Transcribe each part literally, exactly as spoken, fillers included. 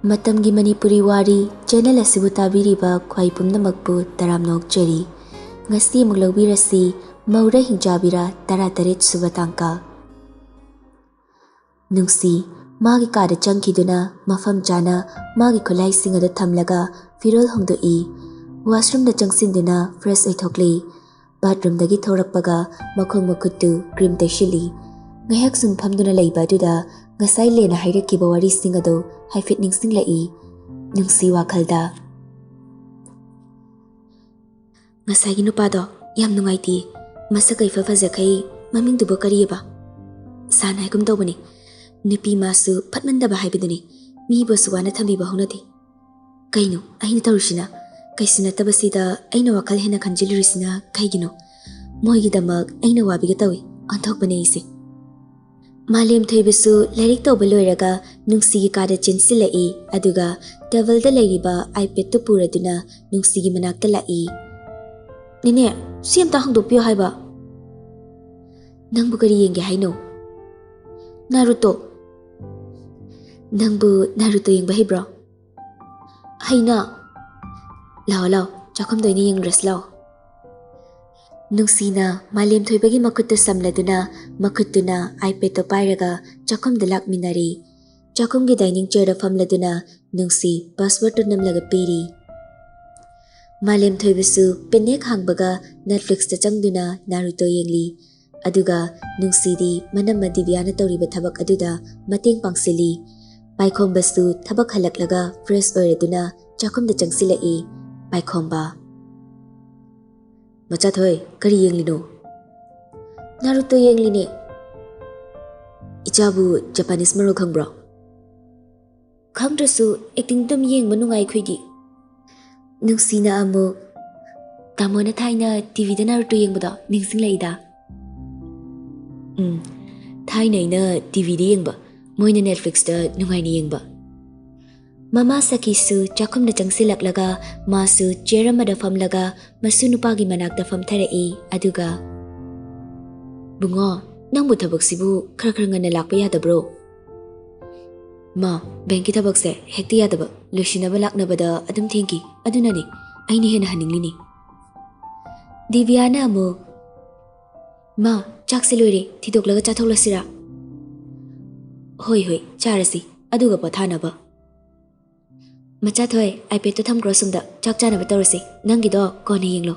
ꯃꯇꯝꯒꯤ ꯃꯅꯤꯄꯨꯔꯤ ꯋꯥꯔꯤ ꯆꯦꯅꯦꯜ ꯑꯁꯤꯕꯨ ꯇꯥꯕꯤꯔꯤꯕ ꯈ꯭ꯋꯥꯏ ꯄꯨꯝꯅꯃꯛꯄꯨ ꯇꯔꯥꯝꯅ ꯑꯣꯛꯆꯔꯤ꯫ ꯉꯁꯤ ꯑꯃꯨꯛ ꯂꯧꯕꯤꯔꯁꯤ ꯃꯧꯔꯥ ꯍꯤꯡꯆꯥꯕꯤꯔꯥ ꯇꯔꯥꯇꯔꯦꯠ ꯁꯨꯕ ꯇꯥꯡꯀꯛ꯫ ꯅꯨꯡꯁꯤ ꯃꯥꯒꯤ ꯀꯥꯗ ꯆꯪꯈꯤꯗꯨꯅ ꯃꯐꯝ ꯆꯥꯅ ꯃꯥꯒꯤ ꯈꯨꯠꯂꯥꯏꯁꯤꯡ ꯑꯗꯨ ꯊꯝꯂꯒ ꯐꯤꯔꯣꯜ ꯍꯣꯡꯗꯣꯛꯏ꯫ ꯋꯥꯁꯔꯨꯝꯗ ꯆꯪꯁꯤꯟꯗꯨꯅ ꯐ꯭ꯔꯦꯁ ꯑꯣꯏꯊꯣꯛꯂꯤ꯫ ꯕꯥꯠꯔꯨꯝꯗꯒꯤ ꯊꯣꯔꯛꯄꯒ ꯃꯈꯣꯡ ꯃꯈꯨꯠꯇꯨ ꯀ꯭ꯔꯤꯝ ꯇꯩꯁꯤꯜꯂꯤ꯫ ꯉꯥꯏꯍꯥꯛ ꯁꯨꯝ ꯐꯝꯗꯨꯅ ꯂꯩꯕ ꯑꯗꯨꯗ ꯉꯁꯥꯏ ꯂꯦꯅ ꯍꯥꯏꯔꯛꯈꯤꯕ ꯋꯥꯔꯤꯁꯤꯡ ꯑꯗꯨ ꯍꯥꯏꯐꯦꯠ ꯅꯤꯡꯁꯤꯡꯂꯛꯏ꯫ ꯅꯨꯡꯁꯤ ꯋꯥꯈꯜꯗ, "ꯉꯁꯥꯏꯒꯤ ꯅꯨꯄꯥꯗꯣ ꯌꯥꯝ ꯅꯨꯡꯉꯥꯏꯇꯦ꯫ ꯃꯁꯛ ꯏꯐ ꯐꯖꯈꯩ, ꯃꯃꯤꯡꯗꯨꯕꯨ ꯀꯔꯤꯑꯕ? ꯁꯥꯟ ꯍꯥꯏꯒꯨꯝ ꯇꯧꯕꯅꯤ꯫ ꯅꯨꯄꯤ ꯃꯥꯁꯨ ꯐꯠꯃꯟꯗꯕ ꯍꯥꯏꯕꯗꯨꯅꯤ꯫ ꯃꯤꯕꯨꯁꯨ ꯋꯥꯅ ꯊꯝꯕꯤꯕ ꯍꯧꯅꯗꯦ꯫ ꯀꯩꯅꯣ ꯑꯩꯅ ꯇꯧꯔꯤꯁꯤꯅ? ꯀꯩꯁꯨ ꯅꯠꯇꯕꯁꯤꯗ ꯑꯩꯅ ꯋꯥꯈꯜ ꯍꯦꯟꯅ ꯈꯟꯖꯤꯜꯂꯨꯔꯤꯁꯤꯅ ꯀꯩꯒꯤꯅꯣ? ꯃꯣꯏꯒꯤꯗꯃꯛ ꯑꯩꯅ ꯋꯥꯕꯤꯒꯦ ꯇꯧꯏ꯫ ꯑꯣꯟꯊꯣꯛꯄꯅꯦ ꯑꯩꯁꯦ꯫" ꯃꯥꯂꯦꯝ ꯊꯣꯏꯕꯁꯨ ꯂꯥꯏꯔꯤꯛ ꯇꯧꯕ ꯂꯣꯏꯔꯒ ꯅꯨꯡꯁꯤꯒꯤ ꯀꯥꯗ ꯆꯦꯟꯁꯤꯜꯂꯛꯏ꯫ ꯑꯗꯨꯒ ꯇꯦꯕꯜꯗ ꯂꯩꯔꯤꯕ iPadꯇꯨ ꯄꯨꯔꯗꯨꯅ ꯅꯨꯡꯁꯤꯒꯤ ꯃꯅꯥꯛꯇ ꯂꯥꯛꯏ꯫ "ꯅꯦꯅꯦ, ꯁꯤ ꯑꯝꯇ ꯍꯥꯡꯗꯣꯛꯄꯤꯌꯣ ꯍꯥꯏꯕ꯫" "ꯅꯪꯕꯨ ꯀꯔꯤ ꯌꯦꯡꯒꯦ ꯍꯥꯏꯅꯣ?" "ꯅꯥꯔꯨꯇꯣ꯫" "ꯅꯪꯕꯨ ꯅꯥꯔꯨꯇꯣ ꯌꯦꯡꯕ ꯍꯩꯕ꯭ꯔꯣ?" "ꯍꯩꯅ꯫" "ꯂꯥꯛꯑꯣ, ꯂꯥꯛꯑꯣ, ꯆꯥꯛꯈꯨꯝꯗ ꯑꯣꯏꯅ ꯌꯦꯡꯂꯨꯔꯁꯤ, ꯂꯥꯛꯑꯣ꯫" ꯅꯨꯡꯁꯤꯅ ꯃꯥꯂꯦꯝ ꯊꯣꯏꯕꯒꯤ ꯃꯈꯨꯠꯇꯨ ꯁꯝꯂꯗꯨꯅ, ꯃꯈꯨꯠꯇꯨꯅ iPadꯇꯨ ꯄꯥꯏꯔꯒ ꯆꯥꯛꯈꯨꯝꯗ ꯂꯥꯛꯃꯤꯟꯅꯔꯤ꯫ ꯆꯥꯛꯈꯨꯝꯒꯤ dining chairꯗ ꯐꯝꯂꯗꯨꯅ ꯅꯨꯡꯁꯤ passwordꯇꯨ ꯅꯝꯂꯒ ꯄꯤꯔꯤ꯫ ꯃꯥꯂꯦꯝ ꯊꯣꯏꯕꯁꯨ ꯄꯦꯅꯦꯛ ꯍꯥꯡꯕꯒ Netflixꯇ ꯆꯪꯗꯨꯅ ꯅꯥꯔꯨꯇꯣ ꯌꯦꯡꯂꯤ꯫ ꯑꯗꯨꯒ ꯅꯨꯡꯁꯤꯗꯤ ꯃꯅꯝꯃ ꯗꯤꯕꯤꯌꯥꯅ ꯇꯧꯔꯤꯕ ꯊꯕꯛ ꯑꯗꯨꯗ ꯃꯇꯦꯡ ꯄꯥꯡꯁꯤꯜꯂꯤ꯫ ꯄꯥꯏꯈꯣꯝꯕꯁꯨ ꯊꯕꯛ ꯍꯜꯂꯛꯂꯒ fresh ꯑꯣꯏꯔꯗꯨꯅ ꯆꯥꯛꯈꯨꯝꯗ ꯆꯪꯁꯤꯜꯂꯛꯏ꯫ ꯄꯥꯏꯈꯣꯝꯕ, "ꯃꯆꯥꯊꯣꯏ, ꯀꯔꯤ ꯌꯦꯡꯂꯤꯅꯣ?" "ꯅꯥꯔꯨꯇꯣ ꯌꯦꯡꯂꯤꯅꯦ꯫" "ꯏꯆꯥꯕꯨ Japanese ꯃꯔꯣꯜ ꯈꯪꯕ꯭ꯔꯣ?" "ꯈꯪꯗ꯭ꯔꯁꯨ acting ꯑꯗꯨꯝ ꯌꯦꯡꯕ ꯅꯨꯡꯉꯥꯏ ꯑꯩꯈꯣꯏꯗꯤ꯫" ꯅꯨꯡꯁꯤꯅ ꯑꯃꯨꯛ, "ꯇꯥꯃꯣꯅ ꯊꯥꯏꯅ TVꯗ ꯅꯥꯔꯨꯇꯣ ꯌꯦꯡꯕꯗꯣ ꯅꯤꯡꯁꯤꯡꯂꯛꯏꯗ꯫" "ꯎꯝ, ꯊꯥꯏꯅ ꯑꯩꯅ TVꯗ ꯌꯦꯡꯕ, ꯃꯣꯏꯅ Netflixꯇ ꯅꯨꯡꯉꯥꯏꯅ ꯌꯦꯡꯕ꯫" ꯃꯃꯥ ꯁꯈꯤꯁꯨ ꯆꯥꯛꯈꯨꯝꯗ ꯆꯪꯁꯤꯜꯂꯛꯂꯒ ꯃꯥꯁꯨ chair ꯑꯃꯗ ꯐꯝꯂꯒ ꯃꯁꯨ ꯅꯨꯄꯥꯒꯤ ꯃꯅꯥꯛꯇ ꯐꯝꯊꯔꯛꯏ꯫ ꯑꯗꯨꯒ, "ꯕꯨꯡꯉꯣ, ꯅꯪꯕꯨ ꯊꯕꯛꯁꯤꯕꯨ ꯈꯔ ꯈꯔ ꯉꯟꯅ ꯂꯥꯛꯄ ꯌꯥꯗꯕ꯭ꯔꯣ?" ꯃꯥ, ꯕꯦꯡꯀꯤ ꯊꯕꯛꯁꯦ ꯍꯦꯛꯇ ꯌꯥꯗꯕ, ꯂꯣꯏꯁꯤꯟꯅꯕ ꯂꯥꯛꯅꯕꯗ ꯑꯗꯨꯝ ꯊꯦꯡꯈꯤ꯫ ꯑꯗꯨꯅꯅꯤ ꯑꯩꯅ ꯍꯦꯟꯅ ꯍꯟꯅꯤꯡꯂꯤꯅꯤ꯫ ꯗꯤꯕꯤꯌꯥꯅ ꯑꯃꯨꯛ, "ꯃꯥ, ꯆꯥꯛꯁꯦ ꯂꯣꯏꯔꯦ, ꯊꯤꯗꯣꯛꯂꯒ ꯆꯥꯊꯣꯛꯂꯁꯤꯔꯥ?" "ꯍꯣꯏ, ꯍꯣꯏ, ꯆꯥꯔꯁꯤ, ꯑꯗꯨꯒ ꯄꯣꯊꯥꯅꯕ꯫ ꯃꯆꯥꯊꯣꯏ, iPadꯇꯣ ꯊꯝꯈ꯭ꯔꯣ ꯁꯣꯝꯗ, ꯆꯥꯛ ꯆꯥꯅꯕ ꯇꯧꯔꯁꯤ, ꯅꯪꯒꯤꯗꯣ ꯀꯣꯟꯅ ꯌꯦꯡꯂꯣ꯫"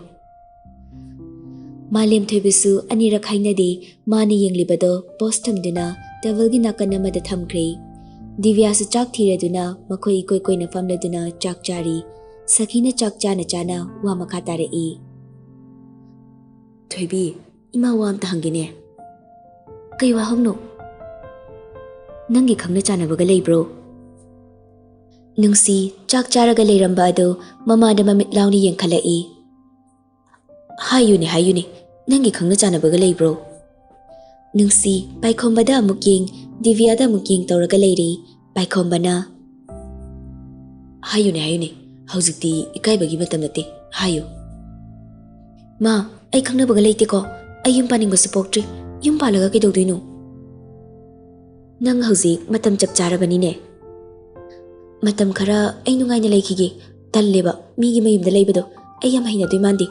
ꯃꯥꯂꯦꯝꯊꯣꯏꯕꯁꯨ ꯑꯅꯤꯔꯛ ꯍꯥꯏꯅꯗꯦ, ꯃꯥꯅ ꯌꯦꯡꯂꯤꯕꯗꯣ pause ꯊꯝꯗꯨꯅ ꯇꯦꯕꯜꯒꯤ ꯅꯥꯀꯟ ꯑꯃꯗ ꯊꯝꯈ꯭ꯔꯦ꯫ ꯗꯤꯕꯤꯌꯥꯁꯨ ꯆꯥꯛ ꯊꯤꯔꯗꯨꯅ ꯃꯈꯣꯏ ꯏꯀꯣꯏ ꯀꯣꯏꯅ ꯐꯝꯂꯗꯨꯅ ꯆꯥꯛ ꯆꯥꯔꯤ꯫ ꯁꯈꯤꯅ ꯆꯥꯛ ꯆꯥꯅ ꯆꯥꯅ ꯋꯥ ꯃꯈꯥ ꯇꯥꯔꯛꯏ꯫ "ꯊꯣꯏꯕꯤ, ꯏꯃꯥ, ꯋꯥ ꯑꯝꯇ ꯍꯪꯒꯦꯅꯦ꯫" "ꯀꯩ ꯋꯥꯍꯪꯅꯣ?" "ꯅꯪꯒꯤ ꯈꯪꯅ ꯆꯥꯟꯅꯕꯒ ꯂꯩꯕ꯭ꯔꯣ?" ꯅꯨꯡꯁꯤ ꯆꯥꯛ ꯆꯥꯔꯒ ꯂꯩꯔꯝꯕ ꯑꯗꯨ ꯃꯃꯥꯗ ꯃꯃꯤꯠ ꯂꯥꯎꯅ ꯌꯦꯡꯈꯠꯂꯛꯏ꯫ "ꯍꯥꯏꯌꯨꯅꯦ, ꯍꯥꯏꯌꯨꯅꯦ, ꯅꯪꯒꯤ ꯈꯪꯅ ꯆꯥꯟꯅꯕꯒ ꯂꯩꯕ꯭ꯔꯣ?" ꯅꯨꯡꯁꯤ ꯄꯥꯏꯈꯣꯝꯕꯗ ꯑꯃꯨꯛ ꯌꯦꯡ, ꯗꯤꯕꯤꯌꯥꯗ ꯑꯃꯨꯛ ꯌꯦꯡ ꯇꯧꯔꯒ ꯂꯩꯔꯤ꯫ ꯄꯥꯏꯈꯣꯝꯕꯅ, "ꯍꯥꯏꯌꯨꯅꯦ, ꯍꯥꯏꯌꯨꯅꯦ, ꯍꯧꯖꯤꯛꯇꯤ ꯏꯀꯥꯏꯕꯒꯤ ꯃꯇꯝ ꯅꯠꯇꯦ, ꯍꯥꯏꯌꯨ꯫" "ꯃꯥ, ꯑꯩ ꯈꯪꯅꯕꯒ ꯂꯩꯇꯦꯀꯣ꯫ ꯑꯩ ꯌꯨꯝ ꯄꯥꯅꯤꯡꯕꯁꯨ ꯄꯣꯛꯇ꯭ꯔꯤ꯫ ꯌꯨꯝ ꯄꯥꯜꯂꯒ ꯀꯩꯗꯧꯗꯣꯏꯅꯣ?" "ꯅꯪ ꯍꯧꯖꯤꯛ ꯃꯇꯝ ꯆꯞ ꯆꯥꯔꯕꯅꯤꯅꯦ꯫ ꯃꯇꯝ ꯈꯔ ꯑꯩ ꯅꯨꯡꯉꯥꯏꯅ ꯂꯩꯈꯤꯒꯦ꯫ ꯇꯜꯂꯦꯕ ꯃꯤꯒꯤ ꯃꯌꯨꯝꯗ ꯂꯩꯕꯗꯣ꯫ ꯑꯩ ꯌꯥꯝ ꯍꯩꯅꯗꯣꯏ ꯃꯥꯟꯗꯦ꯫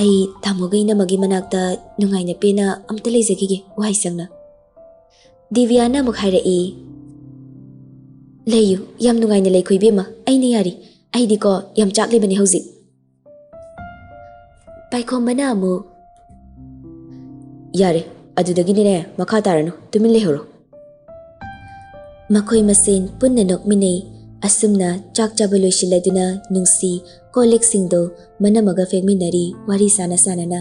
ꯑꯩ ꯇꯥꯃꯣꯒ ꯏꯅꯝꯃꯒꯤ ꯃꯅꯥꯛꯇ ꯅꯨꯡꯉꯥꯏꯅ ꯄꯦꯟꯅ ꯑꯝꯇ ꯂꯩꯖꯈꯤꯒꯦ, ꯋꯥꯏ ꯁꯪꯅ꯫" ꯗꯤꯕꯤꯌꯥꯅ ꯑꯃꯨꯛ ꯍꯥꯏꯔꯛꯏ, "ꯂꯩꯌꯨ, ꯌꯥꯝ ꯅꯨꯡꯉꯥꯏꯅ ꯂꯩꯈꯣ ꯏꯕꯦꯝꯃ, ꯑꯩꯅ ꯌꯥꯔꯤ꯫ ꯑꯩꯗꯤꯀꯣ ꯌꯥꯝ ꯆꯥꯛꯂꯤꯕꯅꯤ ꯍꯧꯖꯤꯛ꯫" ꯄꯥꯏꯈꯣꯝꯕꯅ ꯑꯃꯨꯛ, "ꯌꯥꯔꯦ, ꯑꯗꯨꯗꯒꯤꯗꯤꯅꯦ ꯃꯈꯥ ꯇꯥꯔꯅꯨ, ꯇꯨꯃꯤꯟ ꯂꯩꯍꯧꯔꯣ꯫" ꯃꯈꯣꯏ ꯃꯁꯦꯟ ꯄꯨꯟꯅ ꯅꯣꯛꯃꯤꯟꯅꯩ꯫ ꯑꯁꯨꯝꯅ ꯆꯥꯛ ꯆꯥꯕ ꯂꯣꯏꯁꯤꯜꯂꯗꯨꯅ ꯅꯨꯡꯁꯤ ꯀꯣꯜ ꯂꯤꯛꯁꯤꯡꯗꯣ ꯃꯅꯝꯃꯒ ꯐꯦꯡꯃꯤꯟꯅꯔꯤ, ꯋꯥꯔꯤ ꯁꯥꯟꯅ ꯁꯥꯟꯅꯅ꯫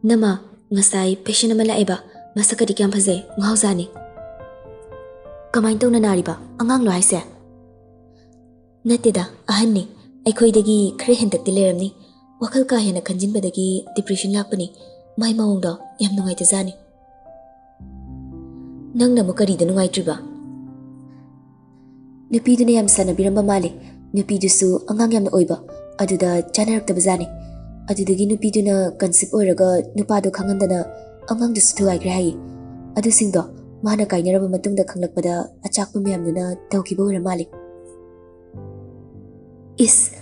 "ꯅꯃꯥ, ꯉꯁꯥꯏ patient ꯑꯃ ꯂꯥꯛꯑꯦꯕ, ꯃꯁꯛꯀꯗꯤ ꯀꯌꯥꯝ ꯐꯖꯩ, ꯉꯥꯎꯖꯥꯅꯤ꯫" "ꯀꯃꯥꯏꯅ ꯇꯧꯅ ꯅꯥꯔꯤꯕ? ꯑꯉꯥꯡꯂꯣ ꯍꯥꯏꯁꯦ?" "ꯅꯠꯇꯦꯗ, ꯑꯍꯟꯅꯤ꯫ ꯑꯩꯈꯣꯏꯗꯒꯤ ꯈꯔ ꯍꯦꯟꯇꯛꯇꯤ ꯂꯩꯔꯝꯅꯤ꯫ ꯋꯥꯈꯜ ꯀꯥ ꯍꯦꯟꯅ ꯈꯟꯖꯤꯟꯕꯗꯒꯤ depression ꯂꯥꯛꯄꯅꯤ꯫ ꯃꯥꯏ ꯃꯑꯣꯡꯗꯣ ꯌꯥꯝ ꯅꯨꯡꯉꯥꯏꯇꯖꯥꯅꯤ꯫" "ꯅꯪꯅ ꯑꯃꯨꯛ ꯀꯔꯤꯗ ꯅꯨꯡꯉꯥꯏꯇ꯭ꯔꯤꯕ?" "ꯅꯨꯄꯤꯗꯨꯅ ꯌꯥꯝ ꯁꯥꯟꯅꯕꯤꯔꯝꯕ ꯃꯥꯜꯂꯦ꯫ ꯅꯨꯄꯤꯗꯨꯁꯨ ꯑꯉꯥꯡ ꯌꯥꯝꯅ ꯑꯣꯏꯕ꯫ ꯑꯗꯨꯗ ꯆꯥꯅꯔꯛꯇꯕꯖꯥꯅꯤ꯫ ꯑꯗꯨꯗꯒꯤ ꯅꯨꯄꯤꯗꯨꯅ conceive ꯑꯣꯏꯔꯒ ꯅꯨꯄꯥꯗꯣ ꯈꯪꯍꯟꯗꯅ ꯑꯉꯥꯡꯗꯨꯁꯨ ꯊꯨꯒꯥꯏꯈ꯭ꯔꯦ ꯍꯥꯏꯌꯦ꯫ ꯑꯗꯨꯁꯤꯡꯗꯣ ꯃꯥꯅ ꯀꯥꯏꯅꯔꯕ ꯃꯇꯨꯡꯗ ꯈꯪꯂꯛꯄꯗ ꯑꯆꯥꯛꯄ ꯃꯌꯥꯝꯗꯨꯅ ꯇꯧꯈꯤꯕ ꯑꯣꯏꯔ ꯃꯥꯜꯂꯦ꯫ ꯏꯁ,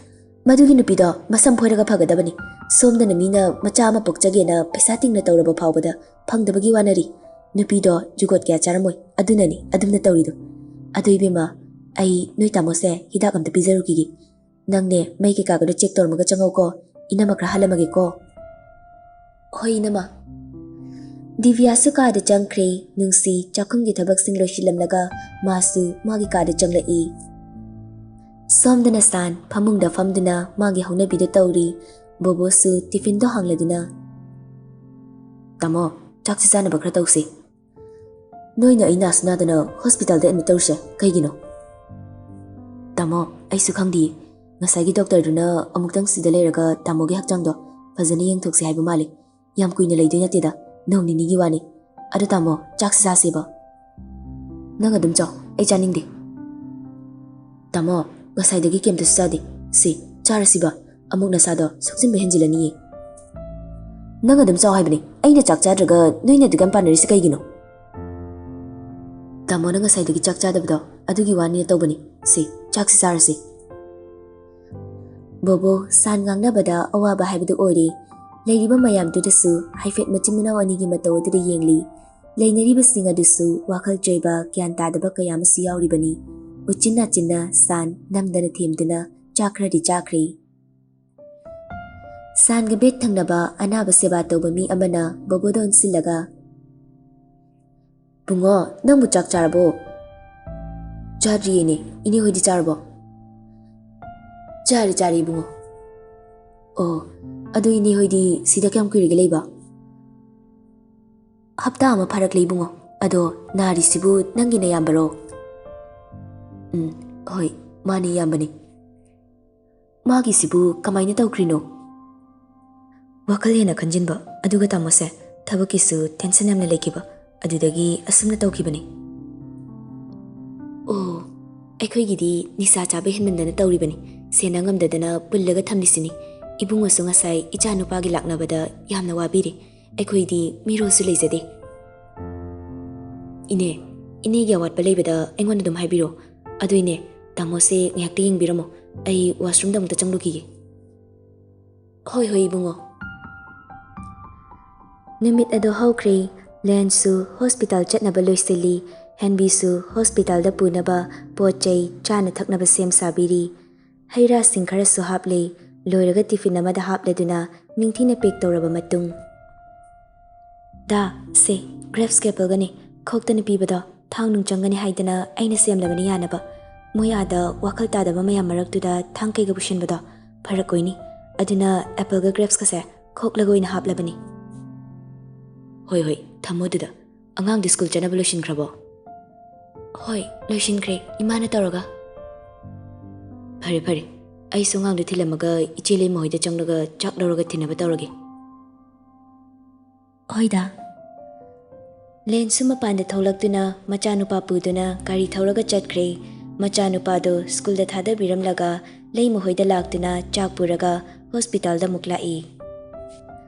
ꯃꯗꯨꯒꯤ ꯅꯨꯄꯤꯗꯣ ꯃꯁꯝ ꯐꯣꯏꯔꯒ ꯐꯒꯗꯕꯅꯤ꯫ ꯁꯣꯝꯗꯅ ꯃꯤꯅ ꯃꯆꯥ ꯑꯃ ꯄꯣꯛꯆꯒꯦꯅ ꯄꯩꯁꯥ ꯇꯤꯡꯅ ꯇꯧꯔꯕ ꯐꯥꯎꯕꯗ ꯐꯪꯗꯕꯒꯤ ꯋꯥꯅꯔꯤ꯫ ꯅꯨꯄꯤꯗꯣ ꯖꯨꯒꯣꯠ ꯀꯌꯥ ꯆꯥꯔꯝꯃꯣꯏ, ꯑꯗꯨꯅꯅꯤ ꯑꯗꯨꯝꯅ ꯇꯧꯔꯤꯗꯣ꯫ ꯑꯗꯨ ꯏꯕꯦꯝꯃ, ꯑꯩ ꯅꯣꯏ ꯇꯥꯃꯣꯁꯦ ꯍꯤꯗꯥꯛ ꯑꯝꯇ ꯄꯤꯖꯔꯨꯈꯤꯒꯦ꯫ ꯅꯪꯅꯦ ꯃꯩ ꯀꯩꯀꯥꯒꯗꯣ ꯆꯦꯛ ꯇꯧꯔꯝꯃꯒ ꯆꯪꯉꯧꯀꯣ꯫ ꯏꯅꯝꯃ ꯈꯔ ꯍꯜꯂꯝꯃꯒꯦꯀꯣ꯫ ꯍꯣꯏ ꯏꯅꯝꯃ꯫ ꯗꯤꯕꯤꯌꯥꯁꯨ ꯀꯥꯗ ꯆꯪꯈ꯭ꯔꯦ꯫ ꯅꯨꯡꯁꯤ ꯆꯥꯛꯈꯨꯝꯒꯤ ꯊꯕꯛꯁꯤꯡ ꯂꯣꯏꯁꯤꯜꯂꯝꯂꯒ ꯃꯥꯁꯨ ꯃꯥꯒꯤ ꯀꯥꯗ ꯆꯪꯂꯛꯏ꯫ ꯁꯣꯝꯗꯅ ꯁꯥꯟ ꯐꯃꯨꯡꯗ ꯐꯝꯗꯨꯅ ꯃꯥꯒꯤ ꯍꯧꯅꯕꯤꯗꯨ ꯇꯧꯔꯤ꯫ ꯕꯣꯕꯣꯁꯨ ꯇꯤꯐꯤꯟꯗꯣ ꯍꯥꯡꯂꯗꯨꯅ, "ꯇꯥꯃꯣ, ꯆꯥꯛꯁꯤ ꯆꯥꯅꯕ ꯈꯔ ꯇꯧꯁꯤ꯫ ꯅꯣꯏꯅ ꯑꯩ ꯅꯥꯁꯨ ꯅꯥꯗꯅ ꯍꯣꯁꯄꯤꯇꯥꯜꯗ ꯑꯦꯗꯃꯤꯠ ꯇꯧꯔꯤꯁꯦ ꯀꯩꯒꯤꯅꯣ?" "ꯇꯥꯃꯣ, ꯑꯩꯁꯨ ꯈꯪꯗꯤꯌꯦ꯫ ꯉꯁꯥꯏꯒꯤ ꯗꯣꯛꯇꯔꯗꯨꯅ ꯑꯃꯨꯛꯇꯪ ꯁꯤꯗ ꯂꯩꯔꯒ ꯇꯥꯃꯣꯒꯤ ꯍꯛꯆꯥꯡꯗꯣ ꯐꯖꯅ ꯌꯦꯡꯊꯣꯛꯁꯤ ꯍꯥꯏꯕ ꯃꯥꯜꯂꯤ꯫ ꯌꯥꯝ ꯀꯨꯏꯅ ꯂꯩꯗꯣꯏ ꯅꯠꯇꯦꯗ, ꯅꯣꯡ ꯅꯤꯅꯤꯒꯤ ꯋꯥꯅꯤ꯫ ꯑꯗꯣ ꯇꯥꯃꯣ, ꯆꯥꯛꯁꯤ ꯆꯥꯁꯦꯕ?" "ꯅꯪ ꯑꯗꯨꯝ ꯆꯥꯎ, ꯑꯩ ꯆꯥꯅꯤꯡꯗꯦ꯫" "ꯇꯥꯃꯣ, ꯉꯁꯥꯏꯗꯒꯤ ꯀꯩꯝꯇꯁꯨ ꯆꯥꯗꯦ꯫ ꯁꯤ, ꯆꯥꯔꯁꯤꯕ꯫ ꯑꯃꯨꯛ ꯅꯁꯥꯗꯣ ꯁꯣꯛꯆꯤꯟꯕ ꯍꯦꯟꯖꯤꯜꯂꯅꯤꯌꯦ꯫" "ꯅꯪ ꯑꯗꯨꯝ ꯆꯥꯎ ꯍꯥꯏꯕꯅꯤ꯫ ꯑꯩꯅ ꯆꯥꯛ ꯆꯥꯗ꯭ꯔꯒ ꯅꯣꯏꯅ ꯑꯗꯨꯛ ꯌꯥꯝ ꯄꯥꯟꯅꯔꯤꯁꯤ ꯀꯩꯒꯤꯅꯣ?" "ꯇꯥꯃꯣꯅ ꯉꯁꯥꯏꯗꯒꯤ ꯆꯥꯛ ꯆꯥꯗꯕꯗꯣ ꯑꯗꯨꯒꯤ ꯋꯥꯅꯤꯅ ꯇꯧꯕꯅꯤ꯫ ꯁꯤ, ꯆꯥꯛꯁꯤ ꯆꯥꯔꯁꯤ꯫" ꯕꯣꯕꯣ, ꯁꯥꯟ ꯉꯥꯡꯅꯕꯗ ꯑꯋꯥꯕ ꯍꯥꯏꯕꯗꯨ ꯑꯣꯏꯔꯦ꯫ ꯂꯩꯔꯤꯕ ꯃꯌꯥꯝꯗꯨꯗꯁꯨ ꯍꯥꯏꯐꯦꯠ ꯃꯆꯤꯟ ꯃꯅꯥꯎ ꯑꯅꯤꯒꯤ ꯃꯇꯧ ꯑꯗꯨꯗ ꯌꯦꯡꯂꯤ꯫ ꯂꯩꯅꯔꯤꯕꯁꯤꯡ ꯑꯗꯨꯁꯨ ꯋꯥꯈꯜ ꯆꯣꯏꯕ, ꯒ꯭ꯌꯥꯟ ꯇꯥꯗꯕ ꯀꯌꯥ ꯑꯃꯁꯨ ꯌꯥꯎꯔꯤꯕꯅꯤ꯫ ꯎꯆꯤꯟ ꯅꯥꯆꯤꯟꯅ ꯁꯥꯟ ꯅꯝꯗꯅ ꯊꯦꯝꯗꯨꯅ ꯆꯥꯛ ꯈꯔꯗꯤ ꯆꯥꯈ꯭ꯔꯦ꯫ ꯁꯥꯟꯒ ꯕꯦꯠ ꯊꯪꯅꯕ ꯑꯅꯥꯕ ꯁꯦꯕꯥ ꯇꯧꯕ ꯃꯤ ꯑꯃꯅ ꯕꯣꯕꯣꯗ ꯑꯣꯟꯁꯤꯜꯂꯒ, "ꯕꯨꯡꯉꯣ, ꯅꯪꯕꯨ ꯆꯥꯛ ꯆꯥꯔꯕꯣ?" "ꯆꯥꯗ꯭ꯔꯤꯌꯦꯅꯦ꯫ ꯏꯅꯦ ꯍꯣꯏꯗꯤ ꯆꯥꯔꯕꯣ?" "ꯆꯥꯔꯦ, ꯆꯥꯔꯦ ꯏꯕꯨꯡꯉꯣ꯫" "ꯑꯣ, ꯑꯗꯨ ꯏꯅꯦ ꯍꯣꯏꯗꯤ ꯁꯤꯗ ꯀꯌꯥꯝ ꯀꯨꯏꯔꯒꯦ ꯂꯩꯕ?" "ꯍꯞꯇꯥ ꯑꯃ ꯐꯥꯔꯛꯂꯦ ꯏꯕꯨꯡꯉꯣ꯫ ꯑꯗꯣ ꯅꯥꯔꯤꯁꯤꯕꯨ ꯅꯪꯒꯤ ꯅꯌꯥꯝꯕꯔꯣ?" "ꯎꯝ, ꯍꯣꯏ, ꯃꯥꯅꯦ ꯏꯌꯥꯝꯕꯅꯦ꯫" "ꯃꯥꯒꯤꯁꯤꯕꯨ ꯀꯃꯥꯏꯅ ꯇꯧꯈ꯭ꯔꯤꯅꯣ?" "ꯋꯥꯈꯜ ꯍꯦꯟꯅ ꯈꯟꯖꯤꯟꯕ, ꯑꯗꯨꯒ ꯇꯥꯃꯣꯁꯦ ꯊꯕꯛꯀꯤꯁꯨ ꯇꯦꯟꯁꯟ ꯌꯥꯝꯅ ꯂꯩꯈꯤꯕ, ꯑꯗꯨꯗꯒꯤ ꯑꯁꯨꯝꯅ ꯇꯧꯈꯤꯕꯅꯤ꯫" "ꯑꯣ, ꯑꯩꯈꯣꯏꯒꯤꯗꯤ ꯅꯤꯁꯥ ꯆꯥꯕ ꯍꯦꯟꯃꯟꯗꯅ ꯇꯧꯔꯤꯕꯅꯤ꯫ ꯁꯦꯟꯅ ꯉꯝꯗꯗꯅ ꯄꯨꯜꯂꯒ ꯊꯝꯂꯤꯁꯤꯅꯤ꯫ ꯏꯕꯨꯡꯉꯣꯁꯨ ꯉꯁꯥꯏ ꯏꯆꯥ ꯅꯨꯄꯥꯒꯤ ꯂꯥꯛꯅꯕꯗ ꯌꯥꯝꯅ ꯋꯥꯕꯤꯔꯦ꯫ ꯑꯩꯈꯣꯏꯗꯤ ꯃꯤꯔꯣꯜꯁꯨ ꯂꯩꯖꯗꯦ꯫" "ꯏꯅꯦ, ꯏꯅꯦꯒꯤ ꯑꯋꯥꯠꯄ ꯂꯩꯕꯗ ꯑꯩꯉꯣꯟꯗ ꯑꯗꯨꯝ ꯍꯥꯏꯕꯤꯔꯣ꯫ ꯑꯗꯨ ꯏꯅꯦ, ꯇꯥꯃꯣꯁꯦ ꯉꯥꯏꯍꯥꯛꯇ ꯌꯦꯡꯕꯤꯔꯝꯃꯣ, ꯑꯩ washroomꯗ ꯑꯃꯨꯛꯇ ꯆꯪꯂꯨꯈꯤꯒꯦ"꯫ "ꯍꯣꯏ, ꯍꯣꯏ, ꯏꯕꯨꯡꯉꯣ"꯫ ꯅꯨꯃꯤꯠ ꯑꯗꯨ ꯍꯧꯈ꯭ꯔꯦ꯫ ꯂꯦꯟꯁꯨ hospital ꯆꯠꯅꯕ ꯂꯣꯏꯁꯤꯜꯂꯤ꯫ ꯍꯦꯟꯕꯤꯁꯨ hospitalꯗ ꯄꯨꯅꯕ ꯄꯣꯠ ꯆꯩ, ꯆꯥꯅ ꯊꯛꯅꯕ ꯁꯦꯝ ꯁꯥꯕꯤꯔꯤ꯫ ꯍꯩ ꯔꯥꯁꯤꯡ ꯈꯔꯁꯨ ꯍꯥꯞꯂꯦ꯫ ꯂꯣꯏꯔꯒ tiffin ꯑꯃꯗ ꯍꯥꯞꯂꯗꯨꯅ ꯅꯤꯡꯊꯤꯅ pack ꯇꯧꯔꯕ ꯃꯇꯨꯡ, "ꯗꯥ, ꯁꯦ, grapesꯀ appleꯒꯅꯦ, ꯈꯣꯛꯇꯅ ꯄꯤꯕꯗꯣ꯫ ꯊꯥꯡ ꯅꯨꯡ ꯆꯪꯒꯅꯤ ꯍꯥꯏꯗꯅ ꯑꯩꯅ ꯁꯦꯝꯂꯕꯅꯤ ꯌꯥꯅꯕ꯫ ꯃꯣꯏ ꯑꯥꯗ ꯋꯥꯈꯜ ꯇꯥꯗꯕ ꯃꯌꯥꯝ ꯃꯔꯛꯇꯨꯗ ꯊꯥꯡ ꯀꯩꯒ ꯄꯨꯁꯤꯟꯕꯗꯣ ꯐꯔꯛ ꯑꯣꯏꯅꯤ꯫ ꯑꯗꯨꯅ appleꯒ grapesꯀꯁꯦ ꯈꯣꯛꯂꯒ ꯑꯣꯏꯅ ꯍꯥꯞꯂꯕꯅꯤ"꯫ "ꯍꯣꯏ, ꯍꯣꯏ, ꯊꯝꯃꯣ ꯑꯗꯨꯗ꯫ ꯑꯉꯥꯡꯗꯤ school ꯆꯠꯅꯕ ꯂꯣꯏꯁꯤꯟꯈ꯭ꯔꯕꯣ?" "ꯍꯣꯏ, ꯂꯣꯏꯁꯤꯟꯈ꯭ꯔꯦ, ꯏꯃꯥꯅ ꯇꯧꯔꯒ"꯫ "ꯐꯔꯦ, ꯐꯔꯦ, ꯑꯩꯁꯨ ꯑꯉꯥꯡꯗꯨ ꯊꯤꯜꯂꯝꯃꯒ ꯏꯆꯦ ꯂꯩꯃ ꯍꯣꯏꯗ ꯆꯪꯂꯒ ꯆꯥꯛ ꯂꯧꯔꯒ ꯊꯤꯟꯅꯕ ꯇꯧꯔꯒꯦ"꯫ "ꯍꯣꯏꯗ"꯫ ꯂꯦꯟꯁꯨ ꯃꯄꯥꯟꯗ ꯊꯣꯛꯂꯛꯇꯨꯅ ꯃꯆꯥꯅꯨꯄꯥ ꯄꯨꯗꯨꯅ ꯒꯥꯔꯤ ꯊꯧꯔꯒ ꯆꯠꯈ꯭ꯔꯦ꯫ ꯃꯆꯥꯅꯨꯄꯥꯗꯨ schoolꯗ ꯊꯥꯗꯕꯤꯔꯝꯂꯒ ꯂꯩꯃ ꯍꯣꯏꯗ ꯂꯥꯛꯇꯨꯅ ꯆꯥꯛ ꯄꯨꯔꯒ hospitalꯗ ꯑꯃꯨꯛ ꯂꯥꯛꯏ꯫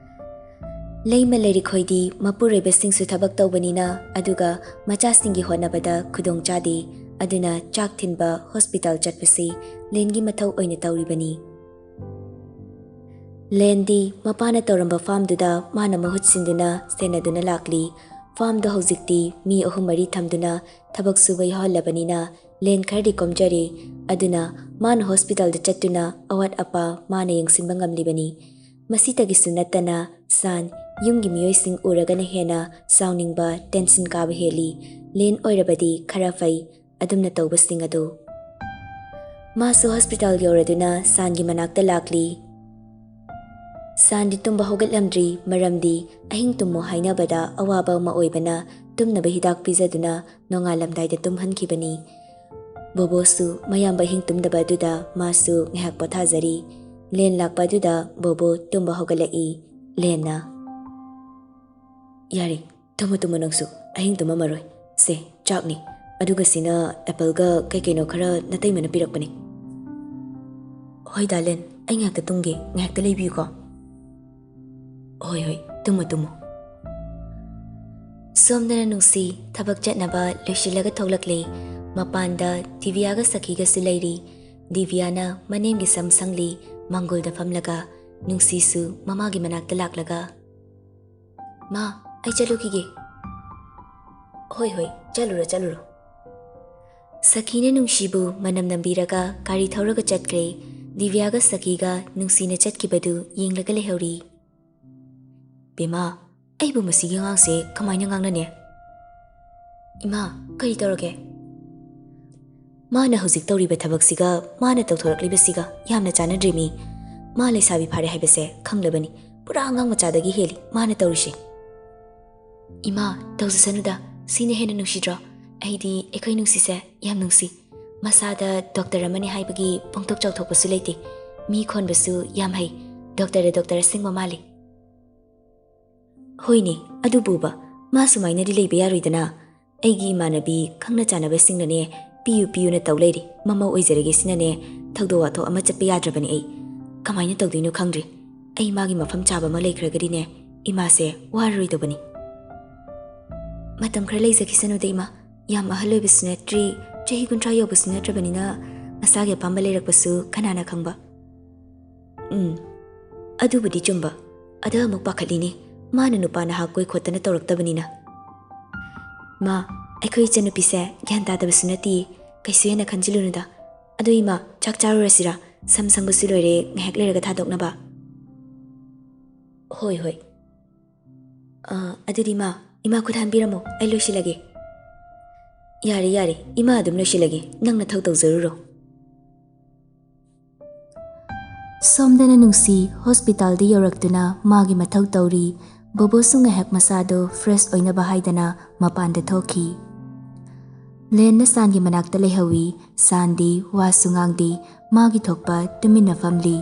ꯂꯩꯃ ꯂꯩꯔꯤꯛ ꯍꯣꯏꯗꯤ ꯃꯄꯨꯔꯣꯏꯕꯁꯤꯡꯁꯨ ꯊꯕꯛ ꯇꯧꯕꯅꯤꯅ, ꯑꯗꯨꯒ ꯃꯆꯥꯁꯤꯡꯒꯤ ꯍꯣꯠꯅꯕꯗ ꯈꯨꯗꯣꯡ ꯆꯥꯗꯦ꯫ ꯑꯗꯨꯅ ꯆꯥꯛ ꯊꯤꯟꯕ hospital ꯆꯠꯄꯁꯤ ꯂꯦꯟꯒꯤ ꯃꯊꯧ ꯑꯣꯏꯅ ꯇꯧꯔꯤꯕꯅꯤ꯫ ꯂꯦꯟꯗꯤ ꯃꯄꯥꯅ ꯇꯧꯔꯝꯕ farmꯗꯨꯗ ꯃꯥꯅ ꯃꯍꯨꯠ ꯁꯤꯟꯗꯨꯅ ꯁꯦꯟꯅꯗꯨꯅ ꯂꯥꯛꯂꯤ꯫ Farmꯗꯣ ꯍꯧꯖꯤꯛꯇꯤ ꯃꯤ ꯑꯍꯨꯝ ꯃꯔꯤ ꯊꯝꯗꯨꯅ ꯊꯕꯛ ꯁꯨꯕ ꯌꯥꯎꯍꯜꯂꯕꯅꯤꯅ ꯂꯦꯟ ꯈꯔꯗꯤ ꯀꯣꯝꯖꯔꯦ꯫ ꯑꯗꯨꯅ ꯃꯥꯅ hospitalꯗ ꯆꯠꯇꯨꯅ ꯑꯋꯥꯠ ꯑꯄꯥ ꯃꯥꯅ ꯌꯦꯡꯁꯤꯟꯕ ꯉꯝꯂꯤꯕꯅꯤ꯫ ꯃꯁꯤꯇꯒꯤꯁꯨ ꯅꯠꯇꯅ ꯁꯥꯟ ꯌꯨꯝꯒꯤ ꯃꯤꯑꯣꯏꯁꯤꯡ ꯎꯔꯒꯅ ꯍꯦꯟꯅ ꯁꯥꯎꯅꯤꯡꯕ, tension ꯀꯥꯕ ꯍꯦꯜꯂꯤ꯫ ꯂꯦꯟ ꯑꯣꯏꯔꯕꯗꯤ ꯈꯔ ꯐꯩ, ꯑꯗꯨꯝꯅ ꯇꯧꯕꯁꯤꯡ ꯑꯗꯨ꯫ ꯃꯥꯁꯨ hospital ꯌꯧꯔꯗꯨꯅ ꯁꯥꯟꯒꯤ ꯃꯅꯥꯛꯇ ꯂꯥꯛꯂꯤ꯫ ꯁꯥꯟꯗꯤ ꯇꯨꯝꯕ ꯍꯧꯒꯠꯂꯝꯗ꯭ꯔꯤ, ꯃꯔꯝꯗꯤ ꯑꯍꯤꯡ ꯇꯨꯝꯃꯣ ꯍꯥꯏꯅꯕꯗ ꯑꯋꯥꯕ ꯑꯃ ꯑꯣꯏꯕꯅ ꯇꯨꯝꯅꯕ ꯍꯤꯗꯥꯛ ꯄꯤꯖꯗꯨꯅ ꯅꯣꯡꯉꯥꯜꯂꯝꯗꯥꯏꯗ ꯇꯨꯝꯍꯟꯈꯤꯕꯅꯤ꯫ ꯕꯣꯕꯣꯁꯨ ꯃꯌꯥꯝꯕ ꯑꯍꯤꯡ ꯇꯨꯝꯗꯕ ꯑꯗꯨꯗ ꯃꯥꯁꯨ ꯉꯥꯏꯍꯥꯛ ꯄꯣꯊꯥꯖꯔꯤ꯫ ꯂꯦꯟ ꯂꯥꯛꯄ ꯑꯗꯨꯗ ꯕꯣꯕꯣ ꯇꯨꯝꯕ ꯍꯧꯒꯠꯂꯛꯏ꯫ ꯂꯦꯟꯅ, "ꯌꯥꯔꯦ, ꯇꯨꯝꯃꯨ, ꯇꯨꯝꯃꯨ ꯅꯪꯁꯨ, ꯑꯍꯤꯡ ꯇꯨꯝꯃꯝꯃꯔꯣꯏ꯫ ꯁꯦ, ꯆꯥꯛꯅꯤ, ꯑꯗꯨꯒ ꯁꯤꯅ appleꯒ ꯀꯩ ꯀꯩꯅꯣ ꯈꯔ ꯅꯇꯩꯃꯅ ꯄꯤꯔꯛꯄꯅꯤ"꯫ "ꯍꯣꯏ ꯗꯥ ꯂꯦꯟ, ꯑꯩ ꯉꯥꯏꯍꯥꯛꯇ ꯇꯨꯝꯒꯦ, ꯉꯥꯏꯍꯥꯛꯇ ꯂꯩꯕꯤꯌꯨꯀꯣ"꯫ "ꯍꯣꯏ, ꯍꯣꯏ, ꯇꯨꯝꯃꯨ, ꯇꯨꯝꯃꯨ"꯫ ꯁꯣꯝꯗꯅ ꯅꯨꯡꯁꯤ ꯊꯕꯛ ꯆꯠꯅꯕ ꯂꯣꯏꯁꯤꯜꯂꯒ ꯊꯣꯛꯂꯛꯂꯤ꯫ ꯃꯄꯥꯟꯗ ꯗꯤꯕꯤꯌꯥꯒ ꯁꯈꯤꯒꯁꯨ ꯂꯩꯔꯤ꯫ ꯗꯤꯕꯤꯌꯥꯅ ꯃꯅꯦꯝꯒꯤ ꯁꯝ ꯁꯪꯂꯤ꯫ ꯃꯪꯒꯣꯜꯗ ꯐꯝꯂꯒ ꯅꯨꯡꯁꯤꯁꯨ ꯃꯃꯥꯒꯤ ꯃꯅꯥꯛꯇ ꯂꯥꯛꯂꯒ, "ꯃꯥ, ꯑꯩ ꯆꯠꯂꯨꯈꯤꯒꯦ꯫" "ꯍꯣꯏ, ꯍꯣꯏ, ꯆꯠꯂꯨꯔꯣ, ꯆꯠꯂꯨꯔꯣ꯫" ꯁꯈꯤꯅ ꯅꯨꯡꯁꯤꯕꯨ ꯃꯅꯝ ꯅꯝꯕꯤꯔꯒ ꯒꯥꯔꯤ ꯊꯧꯔꯒ ꯆꯠꯈ꯭ꯔꯦ꯫ ꯗꯤꯕꯤꯌꯥꯒ ꯁꯈꯤꯒ ꯅꯨꯡꯁꯤꯅ ꯆꯠꯈꯤꯕꯗꯨ ꯌꯦꯡꯂꯒ ꯂꯩꯍꯧꯔꯤ꯫ "ꯕꯦꯃꯥ, ꯑꯩꯕꯨ ꯃꯁꯤꯒꯤ ꯑꯉꯥꯡꯁꯦ ꯀꯃꯥꯏꯅ ꯉꯥꯡꯅꯅꯤ?" "ꯏꯃꯥ, ꯀꯔꯤ ꯇꯧꯔꯒꯦ?" "ꯃꯥꯅ ꯍꯧꯖꯤꯛ ꯇꯧꯔꯤꯕ ꯊꯕꯛꯁꯤꯒ ꯃꯥꯅ ꯇꯧꯊꯣꯔꯛꯂꯤꯕꯁꯤꯒ ꯌꯥꯝꯅ ꯆꯥꯟꯅꯗ꯭ꯔꯦꯃꯤ꯫ ꯃꯥ ꯂꯩꯁꯥꯕꯤ ꯐꯥꯔꯦ ꯍꯥꯏꯕꯁꯦ ꯈꯪꯂꯕꯅꯤ꯫ ꯄꯨꯔꯥ ꯑꯉꯥꯡ ꯃꯆꯥꯗꯒꯤ ꯍꯦꯜꯂꯤ ꯃꯥꯅ ꯇꯧꯔꯤꯁꯦ꯫" "ꯏꯃꯥ, ꯇꯧꯖꯁꯅꯨꯗ, ꯁꯤꯅ ꯍꯦꯟꯅ ꯅꯨꯡꯁꯤꯗ꯭ꯔꯣ? ꯑꯩꯗꯤ ꯑꯩꯈꯣꯏ ꯅꯨꯡꯁꯤꯁꯦ ꯌꯥꯝ ꯅꯨꯡꯁꯤ꯫ ꯃꯁꯥꯗ ꯗꯣꯛꯇꯔ ꯑꯃꯅꯤ ꯍꯥꯏꯕꯒꯤ ꯄꯣꯡꯊꯣꯛ ꯆꯥꯎꯊꯣꯛꯄꯁꯨ ꯂꯩꯇꯦ꯫ ꯃꯤ ꯈꯣꯟꯕꯁꯨ ꯌꯥꯝ ꯍꯩ꯫ ꯗꯣꯛꯇꯔꯗ ꯗꯣꯛꯇꯔ ꯑꯁꯦꯡꯕ ꯃꯥꯜꯂꯤ꯫" "ꯍꯣꯏꯅꯦ, ꯑꯗꯨꯕꯨꯕ, ꯃꯥ ꯁꯨꯃꯥꯏꯅꯗꯤ ꯂꯩꯕ ꯌꯥꯔꯣꯏꯗꯅ꯫ ꯑꯩꯒꯤ ꯏꯃꯥꯟꯅꯕꯤ ꯈꯪꯅ ꯆꯥꯟꯅꯕꯁꯤꯡꯅꯅꯦ ꯄꯤꯌꯨ ꯄꯤꯌꯨꯅ ꯇꯧ ꯂꯩꯔꯤ꯫ ꯃꯃꯧ ꯑꯣꯏꯖꯔꯒꯦ ꯁꯤꯅꯅꯦ ꯊꯧꯗꯣꯛ ꯋꯥꯊꯣꯛ ꯑꯃ ꯆꯠꯄ ꯌꯥꯗ꯭ꯔꯕꯅꯤ ꯑꯩ꯫ ꯀꯃꯥꯏꯅ ꯇꯧꯗꯣꯏꯅꯣ ꯈꯪꯗ꯭ꯔꯤ꯫ ꯑꯩ ꯃꯥꯒꯤ ꯃꯐꯝ ꯆꯥꯕ ꯑꯃ ꯂꯩꯈ꯭ꯔꯒꯗꯤꯅꯦ ꯏꯃꯥꯁꯦ ꯋꯥꯔꯔꯣꯏꯗꯧꯕꯅꯤ꯫" "ꯃꯇꯝ ꯈꯔ ꯂꯩꯖꯈꯤꯁꯅꯨꯗ ꯏꯃꯥ꯫ ꯌꯥꯝ ꯑꯍꯜ ꯑꯣꯏꯕꯁꯨ ꯅꯠꯇ꯭ꯔꯤ, ꯆꯍꯤ ꯀꯨꯟꯊ꯭ꯔꯥ ꯌꯧꯕꯁꯨ ꯅꯠꯇ꯭ꯔꯕꯅꯤꯅ ꯃꯁꯥꯒꯤ ꯑꯄꯥꯝꯕ ꯂꯩꯔꯛꯄꯁꯨ ꯀꯅꯥꯅ ꯈꯪꯕ?" "ꯎꯝ, ꯑꯗꯨꯕꯨꯗꯤ ꯆꯨꯝꯕ꯫ ꯑꯗ ꯑꯃꯨꯛ ꯄꯥꯈꯠꯂꯤꯅꯦ, ꯃꯥꯅ ꯅꯨꯄꯥ ꯅꯍꯥ ꯀꯣꯏ ꯈꯣꯠꯇꯅ ꯇꯧꯔꯛꯇꯕꯅꯤꯅ꯫" "ꯃꯥ, ꯑꯩꯈꯣꯏ ꯏꯆꯟꯅꯨꯄꯤꯁꯦ ꯒ꯭ꯌꯥꯟ ꯇꯥꯗꯕꯁꯨ ꯅꯠꯇꯤꯌꯦ, ꯀꯩꯁꯨ ꯍꯦꯟꯅ ꯈꯟꯖꯤꯜꯂꯨꯅꯨꯗ꯫ ꯑꯗꯣ ꯏꯃꯥ, ꯆꯥꯛ ꯆꯥꯔꯨꯔꯁꯤꯔꯥ? ꯁꯝ ꯁꯪꯕꯁꯨ ꯂꯣꯏꯔꯦ, ꯉꯥꯏꯍꯥꯛ ꯂꯩꯔꯒ ꯊꯥꯗꯣꯛꯅꯕ꯫" "ꯍꯣꯏ, ꯍꯣꯏ꯫ ꯑ, ꯑꯗꯨꯗꯤ ꯃꯥ, ꯏꯃꯥ ꯈꯨꯠ ꯍꯥꯝꯕꯤꯔꯝꯃꯣ, ꯑꯩ ꯂꯣꯏꯁꯤꯜꯂꯒꯦ꯫" "ꯌꯥꯔꯦ, ꯌꯥꯔꯦ, ꯏꯃꯥ ꯑꯗꯨꯝ ꯂꯣꯏꯁꯤꯜꯂꯒꯦ, ꯅꯪ ꯅꯊꯧ ꯇꯧꯖꯔꯨꯔꯣ꯫" ꯁꯣꯝꯗꯅ ꯅꯨꯡꯁꯤ ꯍꯣꯁꯄꯤꯇꯥꯜꯗ ꯌꯧꯔꯛꯇꯨꯅ ꯃꯥꯒꯤ ꯃꯊꯧ ꯇꯧꯔꯤ꯫ ꯕꯣꯕꯣꯁꯨ ꯉꯥꯏꯍꯥꯛ ꯃꯁꯥꯗꯣ ꯐ꯭ꯔꯦꯁ ꯑꯣꯏꯅꯕ ꯍꯥꯏꯗꯅ ꯃꯄꯥꯟꯗ ꯊꯣꯛꯈꯤ꯫ ꯂꯦꯟꯅ ꯁꯥꯟꯒꯤ ꯃꯅꯥꯛꯇ ꯂꯩꯍꯧꯏ꯫ ꯁꯥꯟꯗꯤ ꯋꯥꯁꯨ ꯉꯥꯡꯗꯦ, ꯃꯥꯒꯤ ꯊꯣꯛꯄ ꯇꯨꯃꯤꯟꯅ ꯐꯝꯂꯤ꯫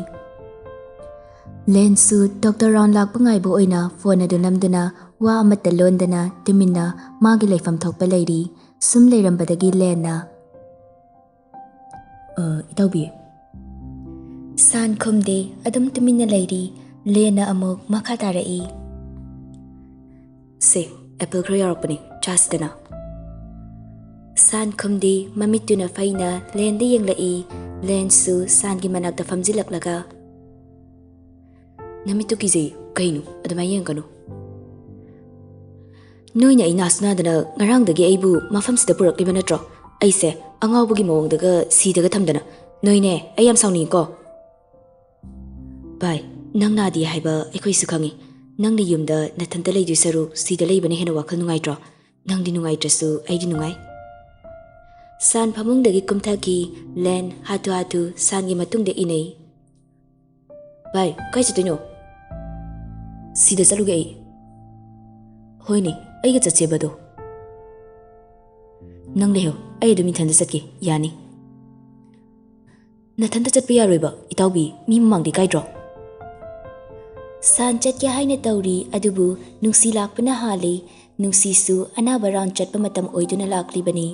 ꯂꯦꯟꯁꯨ ꯗꯣꯛꯇꯔ ꯔꯥꯎꯟ ꯂꯥꯛꯄ ꯉꯥꯏꯕ ꯑꯣꯏꯅ ꯐꯣꯟ ꯑꯗꯨ ꯅꯝꯗꯨꯅ ꯋꯥ ꯑꯃꯠꯇ ꯂꯣꯟꯗꯅ ꯇꯨꯃꯤꯟꯅ ꯃꯥꯒꯤ ꯂꯩꯐꯝ ꯊꯣꯛꯄ ꯂꯩꯔꯤ꯫ ꯁꯨꯝ ꯂꯩꯔꯝꯕꯗꯒꯤ ꯂꯦꯟꯅ, "ꯑ, ꯏꯇꯥꯎꯕꯤ꯫" ꯁꯥꯟ ꯈꯨꯝꯗꯦ, ꯑꯗꯨꯝ ꯇꯨꯃꯤꯟꯅ ꯂꯩꯔꯤ꯫ ꯂꯦꯟꯅ ꯑꯃꯨꯛ ꯃꯈꯥ ꯇꯥꯔꯛꯏ꯫ "ꯁꯦ, ꯑꯦꯄꯜ ꯈꯔ ꯌꯥꯎꯔꯛꯄꯅꯤ, ꯆꯥꯁꯤꯗꯅ꯫ ꯁꯥꯟ ꯈꯨꯝꯗꯦ, ꯃꯃꯤꯠꯇꯨꯅ ꯐꯩꯅ ꯂꯦꯟꯗ ꯌꯦꯡꯂꯛꯏ꯫ ꯂꯦꯟꯁꯨ ꯁꯥꯟꯒꯤ ꯃꯅꯥꯛꯇ ꯐꯝꯖꯤꯜꯂꯛꯂꯒ, "ꯅꯃꯤꯠꯇꯨ ꯀꯤꯖꯩ, ꯀꯩꯅꯣ ꯑꯗꯨꯃꯥꯏꯅ ꯌꯦꯡꯒꯅꯨ꯫ ꯅꯣꯏꯅ ꯑꯩ ꯅꯥꯁꯨ ꯅꯥꯗꯅ ꯉꯔꯥꯡꯗꯒꯤ ꯑꯩꯕꯨ ꯃꯐꯝꯁꯤꯗ ꯄꯨꯔꯛꯂꯤꯕ ꯅꯠꯇ꯭ꯔꯣ? ꯑꯩꯁꯦ ꯑꯉꯥꯎꯕꯒꯤ ꯃꯑꯣꯡꯗꯒ ꯁꯤꯗꯒ ꯊꯝꯗꯅ꯫ ꯅꯣꯏꯅꯦ, ꯑꯩ ꯌꯥꯝ ꯁꯥꯎꯅꯤꯡꯉꯤꯀꯣ꯫ ꯚꯥꯏ, ꯅꯪ ꯅꯥꯗꯦ ꯍꯥꯏꯕ ꯑꯩꯈꯣꯏꯁꯨ ꯈꯪꯉꯤ꯫ ꯅꯪꯅ ꯌꯨꯝꯗ ꯅꯊꯟꯇ ꯂꯩꯗꯣꯏ ꯁꯔꯨꯛ ꯁꯤꯗ ꯂꯩꯕꯅ ꯍꯦꯟꯅ ꯋꯥꯈꯜ ꯅꯨꯡꯉꯥꯏꯇ꯭ꯔꯣ? ꯅꯪꯗꯤ ꯅꯨꯡꯉꯥꯏꯇ꯭ꯔꯁꯨ ꯑꯩꯗꯤ ꯅꯨꯡꯉꯥꯏ꯫" ꯁꯥꯟ ꯐꯃꯨꯡꯗꯒꯤ ꯀꯨꯝꯊꯈꯤ꯫ ꯂꯦꯟ ꯍꯥꯊꯨ ꯍꯥꯊꯨ ꯁꯥꯟꯒꯤ ꯃꯇꯨꯡꯗ ꯏꯅꯩ꯫ "ꯚꯥꯏ, ꯀꯥꯏ ꯆꯠꯇꯣꯏꯅꯣ?" "ꯁꯤꯗ ꯆꯠꯂꯨꯒꯦ ꯑꯩ꯫" "ꯍꯣꯏꯅꯦ, ꯑꯩꯒ ꯆꯠꯁꯦꯕꯗꯣ꯫" "ꯅꯪ ꯂꯩꯍꯧ, ꯑꯩ ꯑꯗꯨꯝ ꯏꯊꯟꯗ ꯆꯠꯀꯦ, ꯌꯥꯅꯤ꯫" "ꯅꯊꯟꯇ ꯆꯠꯄ ꯌꯥꯔꯣꯏꯕ, ꯏꯇꯥꯎꯕꯤ, ꯃꯤ ꯃꯃꯥꯡꯗ ꯏꯀꯥꯏꯗ꯭ꯔꯣ?" ꯁꯥꯟ ꯆꯠꯀꯦ ꯍꯥꯏꯅ ꯇꯧꯔꯤ, ꯑꯗꯨꯕꯨ ꯅꯨꯡꯁꯤ ꯂꯥꯛꯄꯅ ꯍꯥꯜꯂꯤ꯫ ꯅꯨꯡꯁꯤꯁꯨ ꯑꯅꯥꯕ ꯔꯥꯎꯟ ꯆꯠꯄ ꯃꯇꯝ ꯑꯣꯏꯗꯨꯅ ꯂꯥꯛꯂꯤꯕꯅꯤ꯫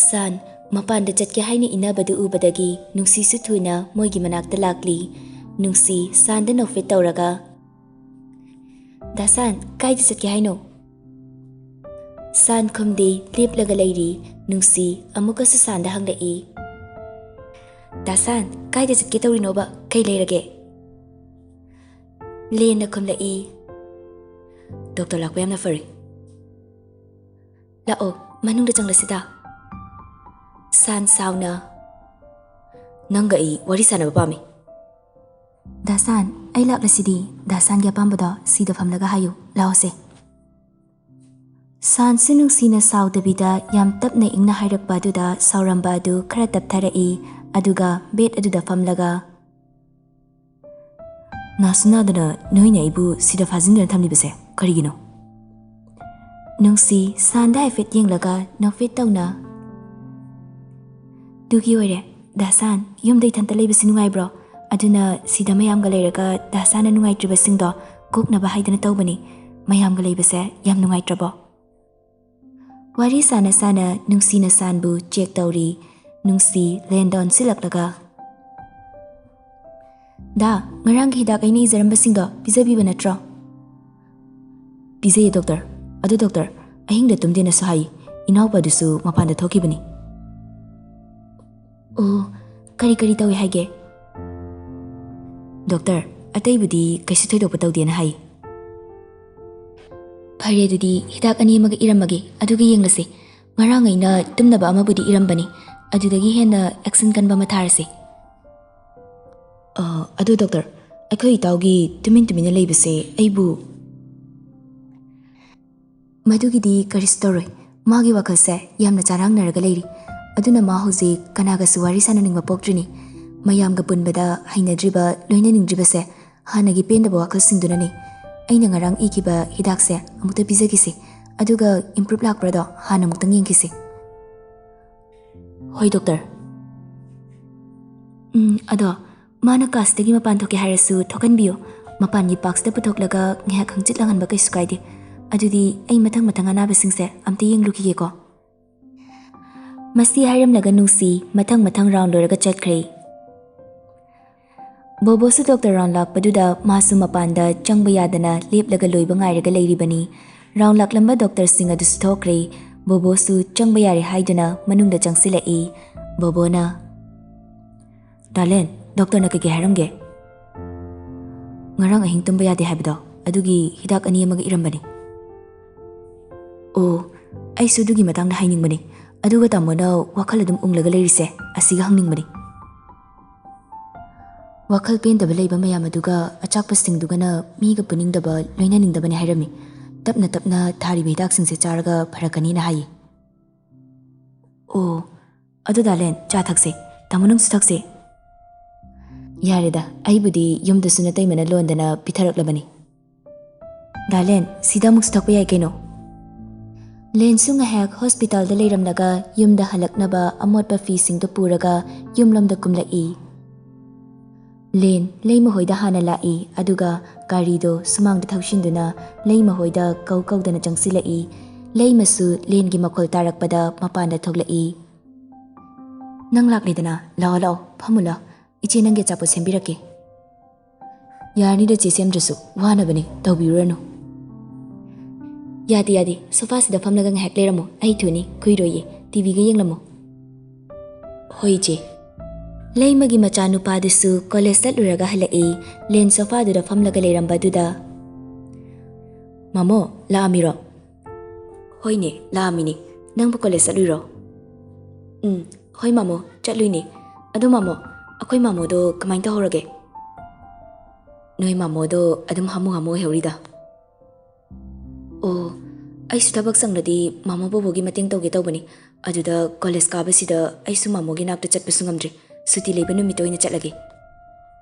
ꯁꯥꯟ ꯃꯄꯥꯟꯗ ꯆꯠꯀꯦ ꯍꯥꯏꯅ ꯏꯟꯅꯕꯗꯨ ꯎꯕꯗꯒꯤ ꯅꯨꯡꯁꯤꯁꯨ ꯊꯨꯅ ꯃꯣꯏꯒꯤ ꯃꯅꯥꯛꯇ ꯂꯥꯛꯂꯤ꯫ ꯅꯨꯡꯁꯤ ꯁꯥꯟꯗ ꯅꯣꯛꯐꯦꯠ ꯇꯧꯔꯒ, "ꯗꯥ ꯁꯥꯟ, ꯀꯥꯏꯗ ꯆꯠꯀꯦ ꯍꯥꯏꯅꯣ?" ꯁꯥꯟ ꯈꯨꯝꯗꯦ, ꯂꯦꯞꯂꯒ ꯂꯩꯔꯤ꯫ ꯅꯨꯡꯁꯤ ꯑꯃꯨꯛꯀꯁꯨ ꯁꯥꯟꯗ ꯍꯪꯂꯛꯏ, "ꯗꯥ ꯁꯥꯟ, ꯀꯥꯏꯗ ꯆꯠꯀꯦ ꯇꯧꯔꯤꯅꯣꯕ? ꯀꯩ ꯂꯩꯔꯒꯦ?" ꯂꯦꯟꯅ ꯈꯨꯝꯂꯛꯏ, "ꯗꯣꯛꯇꯔ ꯂꯥꯛꯄ ꯌꯥꯝꯅ ꯐꯔꯦ꯫ ꯂꯥꯛꯑꯣ, ꯃꯅꯨꯡꯗ ꯆꯪꯂꯁꯤꯗ꯫" ꯁꯥꯟ ꯁꯥꯎꯅ, "ꯅꯪꯒ ꯑꯩ ꯋꯥꯔꯤ ꯁꯥꯟꯅꯕ ꯄꯥꯝꯃꯤ꯫" "ꯗꯥ ꯁꯥꯟ, ꯑꯩ ꯂꯥꯛꯂꯁꯤꯗꯤ꯫ ꯗꯥ ꯁꯥꯟꯒꯤ ꯑꯄꯥꯝꯕꯗꯣ ꯁꯤꯗ ꯐꯝꯂꯒ ꯍꯥꯏꯌꯨ꯫ ꯂꯥꯛꯑꯣꯁꯦ꯫" ꯁꯥꯟꯁꯨ ꯅꯨꯡꯁꯤꯅ ꯁꯥꯎꯗꯕꯤꯗ ꯌꯥꯝ ꯇꯞꯅ ꯏꯪꯅ ꯍꯥꯏꯔꯛꯄ ꯑꯗꯨꯗ ꯁꯥꯎꯔꯝꯕ ꯑꯗꯨ ꯈꯔ ꯇꯞꯊꯔꯛꯏ꯫ ꯑꯗꯨꯒ ꯕꯦꯗ ꯑꯗꯨꯗ ꯐꯝꯂꯒ, "ꯅꯥꯁꯨ ꯅꯥꯗꯅ ꯅꯣꯏꯅ ꯑꯩꯕꯨ ꯁꯤꯗ ꯐꯥꯖꯤꯟꯗꯨꯅ ꯊꯝꯂꯤꯕꯁꯦ ꯀꯔꯤꯒꯤꯅꯣ?" ꯅꯨꯡꯁꯤ ꯁꯥꯟꯗ ꯍꯥꯏꯐꯦꯠ ꯌꯦꯡꯂꯒ ꯅꯣꯛꯐꯦꯠ ꯇꯧꯅ, "ꯑꯗꯨꯒꯤ ꯑꯣꯏꯔꯦ꯫ ꯗꯥ ꯁꯥꯟ, ꯌꯨꯝꯗ ꯏꯊꯟꯇ ꯂꯩꯕꯁꯤ ꯅꯨꯡꯉꯥꯏꯕ꯭ꯔꯣ? ꯑꯗꯨꯅ ꯁꯤꯗ ꯃꯌꯥꯝꯒ ꯂꯩꯔꯒ ꯗꯥ ꯁꯥꯟꯅ ꯅꯨꯡꯉꯥꯏꯇ꯭ꯔꯤꯕꯁꯤꯡꯗꯣ ꯀꯣꯛꯅꯕ ꯍꯥꯏꯗꯅ ꯇꯧꯕꯅꯤ꯫ ꯃꯌꯥꯝꯒ ꯂꯩꯕꯁꯦ ꯌꯥꯝ ꯅꯨꯡꯉꯥꯏꯇ꯭ꯔꯕꯣ?" ꯋꯥꯔꯤ ꯁꯥꯅ ꯁꯥꯅ ꯅꯨꯡꯁꯤꯅ ꯁꯥꯟꯕꯨ ꯆꯦꯛ ꯇꯧꯔꯤ꯫ ꯅꯨꯡꯁꯤ ꯂꯦꯟꯗ ꯑꯣꯟꯁꯤꯜꯂꯛꯂꯒ, "ꯗꯥ, ꯉꯔꯥꯡꯒꯤ ꯍꯤꯗꯥꯛ ꯑꯩꯅ ꯏꯖꯔꯝꯕꯁꯤꯡꯗꯣ ꯄꯤꯖꯕꯤꯕ ꯅꯠꯇ꯭ꯔꯣ?" ꯄꯤꯖꯩꯌꯦ ꯗꯣꯛꯇꯔ꯫ ꯑꯗꯨ ꯗꯣꯛꯇꯔ, ꯑꯍꯤꯡꯗ ꯇꯨꯝꯗꯦꯅꯁꯨ ꯍꯥꯏ꯫ ꯏꯅꯥꯎꯄꯥꯗꯨꯁꯨ ꯃꯄꯥꯟꯗ ꯊꯣꯛꯈꯤꯕꯅꯤ꯫ ꯑꯣ, ꯀꯔꯤ ꯀꯔꯤ ꯇꯧꯏ ꯍꯥꯏꯒꯦ? ꯗꯣꯛꯇꯔ, ꯑꯇꯩꯕꯨꯗꯤ ꯀꯩꯁꯨ ꯊꯣꯏꯗꯣꯛꯄ ꯇꯧꯗꯦꯅ ꯍꯥꯏ꯫ ꯐꯔꯦ, ꯑꯗꯨꯗꯤ ꯍꯤꯗꯥꯛ ꯑꯅꯤ ꯑꯃꯒ ꯏꯔꯝꯃꯒꯦ, ꯑꯗꯨꯒ ꯌꯦꯡꯂꯁꯦ꯫ ꯉꯔꯥꯡ ꯑꯩꯅ ꯇꯨꯝꯅꯕ ꯑꯃꯕꯨꯗꯤ ꯏꯔꯝꯕꯅꯤ, ꯑꯗꯨꯗꯒꯤ ꯍꯦꯟꯅ ꯑꯦꯛꯁꯟ ꯀꯟꯕ ꯑꯃ ꯊꯥꯔꯁꯦ꯫ ꯑ, ꯑꯗꯣ ꯗꯣꯛꯇꯔ, ꯑꯩꯈꯣꯏ ꯏꯇꯥꯎꯒꯤ ꯇꯨꯃꯤꯟ ꯇꯨꯃꯤꯟꯅ ꯂꯩꯕꯁꯦ ꯑꯩꯕꯨ ꯃꯗꯨꯒꯤꯗꯤ ꯀꯔꯤꯁꯨ ꯇꯧꯔꯣꯏ꯫ ꯃꯥꯒꯤ ꯋꯥꯈꯜꯁꯦ ꯌꯥꯝꯅ ꯆꯔꯥꯡꯅꯔꯒ ꯂꯩꯔꯤ꯫ ꯑꯗꯨꯅ ꯃꯥ ꯍꯧꯖꯤꯛ ꯀꯅꯥꯒꯁꯨ ꯋꯥꯔꯤ ꯁꯥꯟꯅꯅꯤꯡꯕ ꯄꯣꯛꯇ꯭ꯔꯤꯅꯤ꯫ ꯃꯌꯥꯝꯒ ꯄꯨꯟꯕꯗ ꯍꯩꯅꯗ꯭ꯔꯤꯕ, ꯂꯣꯏꯅꯅꯤꯡꯗ꯭ꯔꯤꯕꯁꯦ ꯍꯥꯟꯅꯒꯤ ꯄꯦꯟꯗꯕ ꯋꯥꯈꯜꯁꯤꯡꯗꯨꯅꯅꯤ꯫ ꯑꯩꯅ ꯉꯔꯥꯡ ꯏꯈꯤꯕ ꯍꯤꯗꯥꯛꯁꯦ ꯑꯃꯨꯛꯇ ꯄꯤꯖꯈꯤꯁꯤ, ꯑꯗꯨꯒ ꯏꯝꯄ꯭ꯔꯨꯞ ꯂꯥꯛꯄ꯭ꯔꯥꯗꯣ ꯍꯥꯟꯅ ꯑꯃꯨꯛꯇꯪ ꯌꯦꯡꯈꯤꯁꯤ꯫ ꯍꯣꯏ ꯗꯣꯛꯇꯔ꯫ ꯎꯝ, ꯑꯗꯣ ꯃꯥꯅ ꯀꯥꯁꯤꯗꯒꯤ ꯃꯄꯥꯟ ꯊꯣꯛꯀꯦ ꯍꯥꯏꯔꯁꯨ ꯊꯣꯛꯍꯟꯕꯤꯌꯨ꯫ ꯃꯄꯥꯟꯒꯤ ꯄꯥꯛꯁꯤꯗ ꯄꯨꯊꯣꯛꯂꯒ ꯉꯥꯏꯍꯥꯛ ꯍꯪꯆꯤꯠ ꯂꯥꯡꯍꯟꯕ ꯀꯩꯁꯨ ꯀꯥꯏꯗꯦ꯫ ꯑꯗꯨꯗꯤ ꯑꯩ ꯃꯊꯪ ꯃꯊꯪ ꯑꯅꯥꯕꯁꯤꯡꯁꯦ ꯑꯝꯇ ꯌꯦꯡꯂꯨꯈꯤꯒꯦꯀꯣ꯫ ꯃꯁꯤ ꯍꯥꯏꯔꯝꯂꯒ ꯅꯨꯡꯁꯤ ꯃꯊꯪ ꯃꯊꯪ ꯔꯥꯎꯟ ꯂꯣꯏꯔꯒ ꯆꯠꯈ꯭ꯔꯦ꯫ ꯕꯣꯕꯣꯁꯨ ꯗꯣꯛꯇꯔ ꯔꯥꯎꯟ ꯂꯥꯛꯄꯗꯨꯗ ꯃꯥꯁꯨ ꯃꯄꯥꯟꯗ ꯆꯪꯕ ꯌꯥꯗꯅ ꯂꯦꯞꯂꯒ ꯂꯣꯏꯕ ꯉꯥꯏꯔꯒ ꯂꯩꯔꯤꯕꯅꯤ꯫ ꯔꯥꯎꯟ ꯂꯥꯛꯂꯝꯕ ꯗꯣꯛꯇꯔꯁꯤꯡ ꯑꯗꯨꯁꯨ ꯊꯣꯛꯈ꯭ꯔꯦ꯫ ꯕꯣꯕꯣꯁꯨ ꯆꯪꯕ ꯌꯥꯔꯦ ꯍꯥꯏꯗꯨꯅ ꯃꯅꯨꯡꯗ ꯆꯪꯁꯤꯜꯂꯛꯏ꯫ ꯕꯣꯕꯣꯅ, "ꯗꯥꯂꯦꯟ, ꯗꯣꯛꯇꯔꯅ ꯀꯩꯀꯩ ꯍꯥꯏꯔꯝꯒꯦ?" "ꯉꯔꯥꯡ ꯑꯍꯤꯡ ꯇꯨꯝꯕ ꯌꯥꯗꯦ ꯍꯥꯏꯕꯗꯣ, ꯑꯗꯨꯒꯤ ꯍꯤꯗꯥꯛ ꯑꯅꯤ ꯑꯃꯒ ꯏꯔꯝꯕꯅꯤ꯫" "ꯑꯣ, ꯑꯩꯁꯨ ꯑꯗꯨꯒꯤ ꯃꯇꯥꯡꯗ ꯍꯥꯏꯅꯤꯡꯕꯅꯤ꯫ ꯑꯗꯨꯒ ꯇꯥꯃꯣꯅ ꯋꯥꯈꯜ ꯑꯗꯨꯝ ꯎꯪꯂꯒ ꯂꯩꯔꯤꯁꯦ, ꯑꯁꯤꯒ ꯍꯪꯅꯤꯡꯕꯅꯤ꯫" "ꯋꯥꯈꯜ ꯄꯦꯟꯗꯕ ꯂꯩꯕ ꯃꯌꯥꯝ ꯑꯗꯨꯒ ꯑꯆꯥꯛꯄꯁꯤꯡꯗꯨꯒꯅ ꯃꯤꯒ ꯄꯨꯅꯤꯡꯗꯕ, ꯂꯣꯏꯅꯅꯤꯡꯗꯕꯅꯤ ꯍꯥꯏꯔꯝꯃꯤ꯫ ꯇꯞꯅ ꯇꯞꯅ ꯊꯥꯔꯤꯕ ꯍꯤꯗꯥꯛꯁꯤꯡꯁꯦ ꯆꯥꯔꯒ ꯐꯔꯛꯀꯅꯤꯅ ꯍꯥꯏꯌꯦ꯫" "ꯑꯣ, ꯑꯗꯨ ꯗꯥꯂꯦꯟ, ꯆꯥ ꯊꯛꯁꯦ꯫ ꯇꯥꯃꯣ ꯅꯪꯁꯨ ꯊꯛꯁꯦ꯫" "ꯌꯥꯔꯦꯗ, ꯑꯩꯕꯨꯗꯤ ꯌꯨꯝꯗꯁꯨ ꯅꯇꯩꯃꯅ ꯂꯣꯟꯗꯅ ꯄꯤꯊꯔꯛꯂꯕꯅꯤ꯫" "ꯗꯥꯂꯦꯟ, ꯁꯤꯗ ꯑꯃꯨꯛꯁꯨ ꯊꯛꯄ ꯌꯥꯏ ꯀꯩꯅꯣ꯫" ꯂꯦꯟꯁꯨ ꯉꯥꯏꯍꯥꯛ ꯍꯣꯁꯄꯤꯇꯥꯜꯗ ꯂꯩꯔꯝꯂꯒ ꯌꯨꯝꯗ ꯍꯜꯂꯛꯅꯕ ꯑꯃꯣꯠꯄ ꯐꯤꯁꯤꯡꯗꯨ ꯄꯨꯔꯒ ꯌꯨꯝꯂꯣꯝꯗ ꯀꯨꯝꯂꯛꯏ꯫ ꯂꯦꯟ ꯂꯩꯃꯍꯣꯏꯗ ꯍꯥꯟꯅ ꯂꯥꯛꯏ, ꯑꯗꯨꯒ ꯒꯥꯔꯤꯗꯣ ꯁꯨꯃꯥꯡꯗ ꯊꯧꯁꯤꯟꯗꯨꯅ ꯂꯩꯃꯍꯣꯏꯗ ꯀꯧ ꯀꯧꯗꯅ ꯆꯪꯁꯤꯜꯂꯛꯏ꯫ ꯂꯩꯃꯁꯨ ꯂꯦꯟꯒꯤ ꯃꯈꯣꯜ ꯇꯥꯔꯛꯄꯗ ꯃꯄꯥꯟꯗ ꯊꯣꯛꯂꯛꯏ꯫ "ꯅꯪ ꯂꯥꯛꯂꯦꯗꯅ, ꯂꯥꯛꯑꯣ ꯂꯥꯛꯑꯣ, ꯐꯝꯃꯨ ꯂꯥꯛꯑꯣ꯫ ꯏꯆꯦ ꯅꯪꯒꯤ ꯑꯆꯥꯄꯣꯠ ꯁꯦꯝꯕꯤꯔꯛꯀꯦ꯫" "ꯌꯥꯔꯅꯤꯗ ꯆꯦ, ꯁꯦꯝꯗ꯭ꯔꯁꯨ, ꯋꯥꯅꯕꯅꯤ, ꯇꯧꯕꯤꯔꯨꯔꯅꯨ꯫" "ꯌꯥꯗꯦ, ꯌꯥꯗꯦ, ꯁꯣꯐꯥꯁꯤꯗ ꯐꯝꯂꯒ ꯉꯥꯏꯍꯥꯛ ꯂꯩꯔꯝꯃꯣ, ꯑꯩ ꯊꯨꯅꯤ, ꯀꯨꯏꯔꯣꯏꯌꯦ, ꯇꯤꯚꯤꯒ ꯌꯦꯡꯂꯝꯃꯣ"꯫ "ꯍꯣꯏ, ꯏꯆꯦ"꯫ ꯂꯩꯃꯒꯤ ꯃꯆꯥꯅꯨꯄꯥꯗꯨꯁꯨ ꯀꯣꯂꯦꯖ ꯆꯠꯂꯨꯔꯒ ꯍꯜꯂꯛꯏ꯫ ꯂꯦꯟ ꯁꯣꯐꯥꯗꯨꯗ ꯐꯝꯂꯒ ꯂꯩꯔꯝꯕꯗꯨꯗ, "ꯃꯥꯃꯣ, ꯂꯥꯛꯑꯝꯃꯤꯔꯣ?" "ꯍꯣꯏꯅꯦ, ꯂꯥꯛꯑꯝꯃꯤꯅꯦ꯫ ꯅꯪꯕꯨ ꯀꯣꯂꯦꯖ ꯆꯠꯂꯨꯏꯔꯣ?" "ꯎꯝ, ꯍꯣꯏ ꯃꯥꯃꯣ, ꯆꯠꯂꯨꯏꯅꯦ꯫ ꯑꯗꯣ ꯃꯥꯃꯣ, ꯑꯩꯈꯣꯏ ꯃꯥꯃꯣꯗꯣ ꯀꯃꯥꯏꯅ ꯇꯧꯍꯧꯔꯒꯦ?" "ꯅꯣꯏ ꯃꯥꯃꯣꯗꯣ ꯑꯗꯨꯝ ꯍꯥꯃꯨ ꯍꯥꯃꯨ ꯑꯣꯏꯍꯧꯔꯤꯗ"꯫ "ꯑꯣ, ꯑꯩꯁꯨ ꯊꯕꯛ ꯁꯪꯂꯗꯤ ꯃꯥꯃꯣ ꯕꯣꯕꯣꯒꯤ ꯃꯇꯦꯡ ꯇꯧꯒꯦ ꯇꯧꯕꯅꯤ꯫ ꯑꯗꯨꯗ ꯀꯣꯂꯦꯖ ꯀꯥꯕꯁꯤꯗ ꯑꯩꯁꯨ ꯃꯥꯃꯣꯒꯤ ꯅꯥꯛꯇ ꯆꯠꯄꯁꯨ ꯉꯝꯗ꯭ꯔꯦ꯫ ꯁꯨꯇꯤ ꯂꯩꯕ ꯅꯨꯃꯤꯠꯇ ꯑꯣꯏꯅ ꯆꯠꯂꯒꯦ"꯫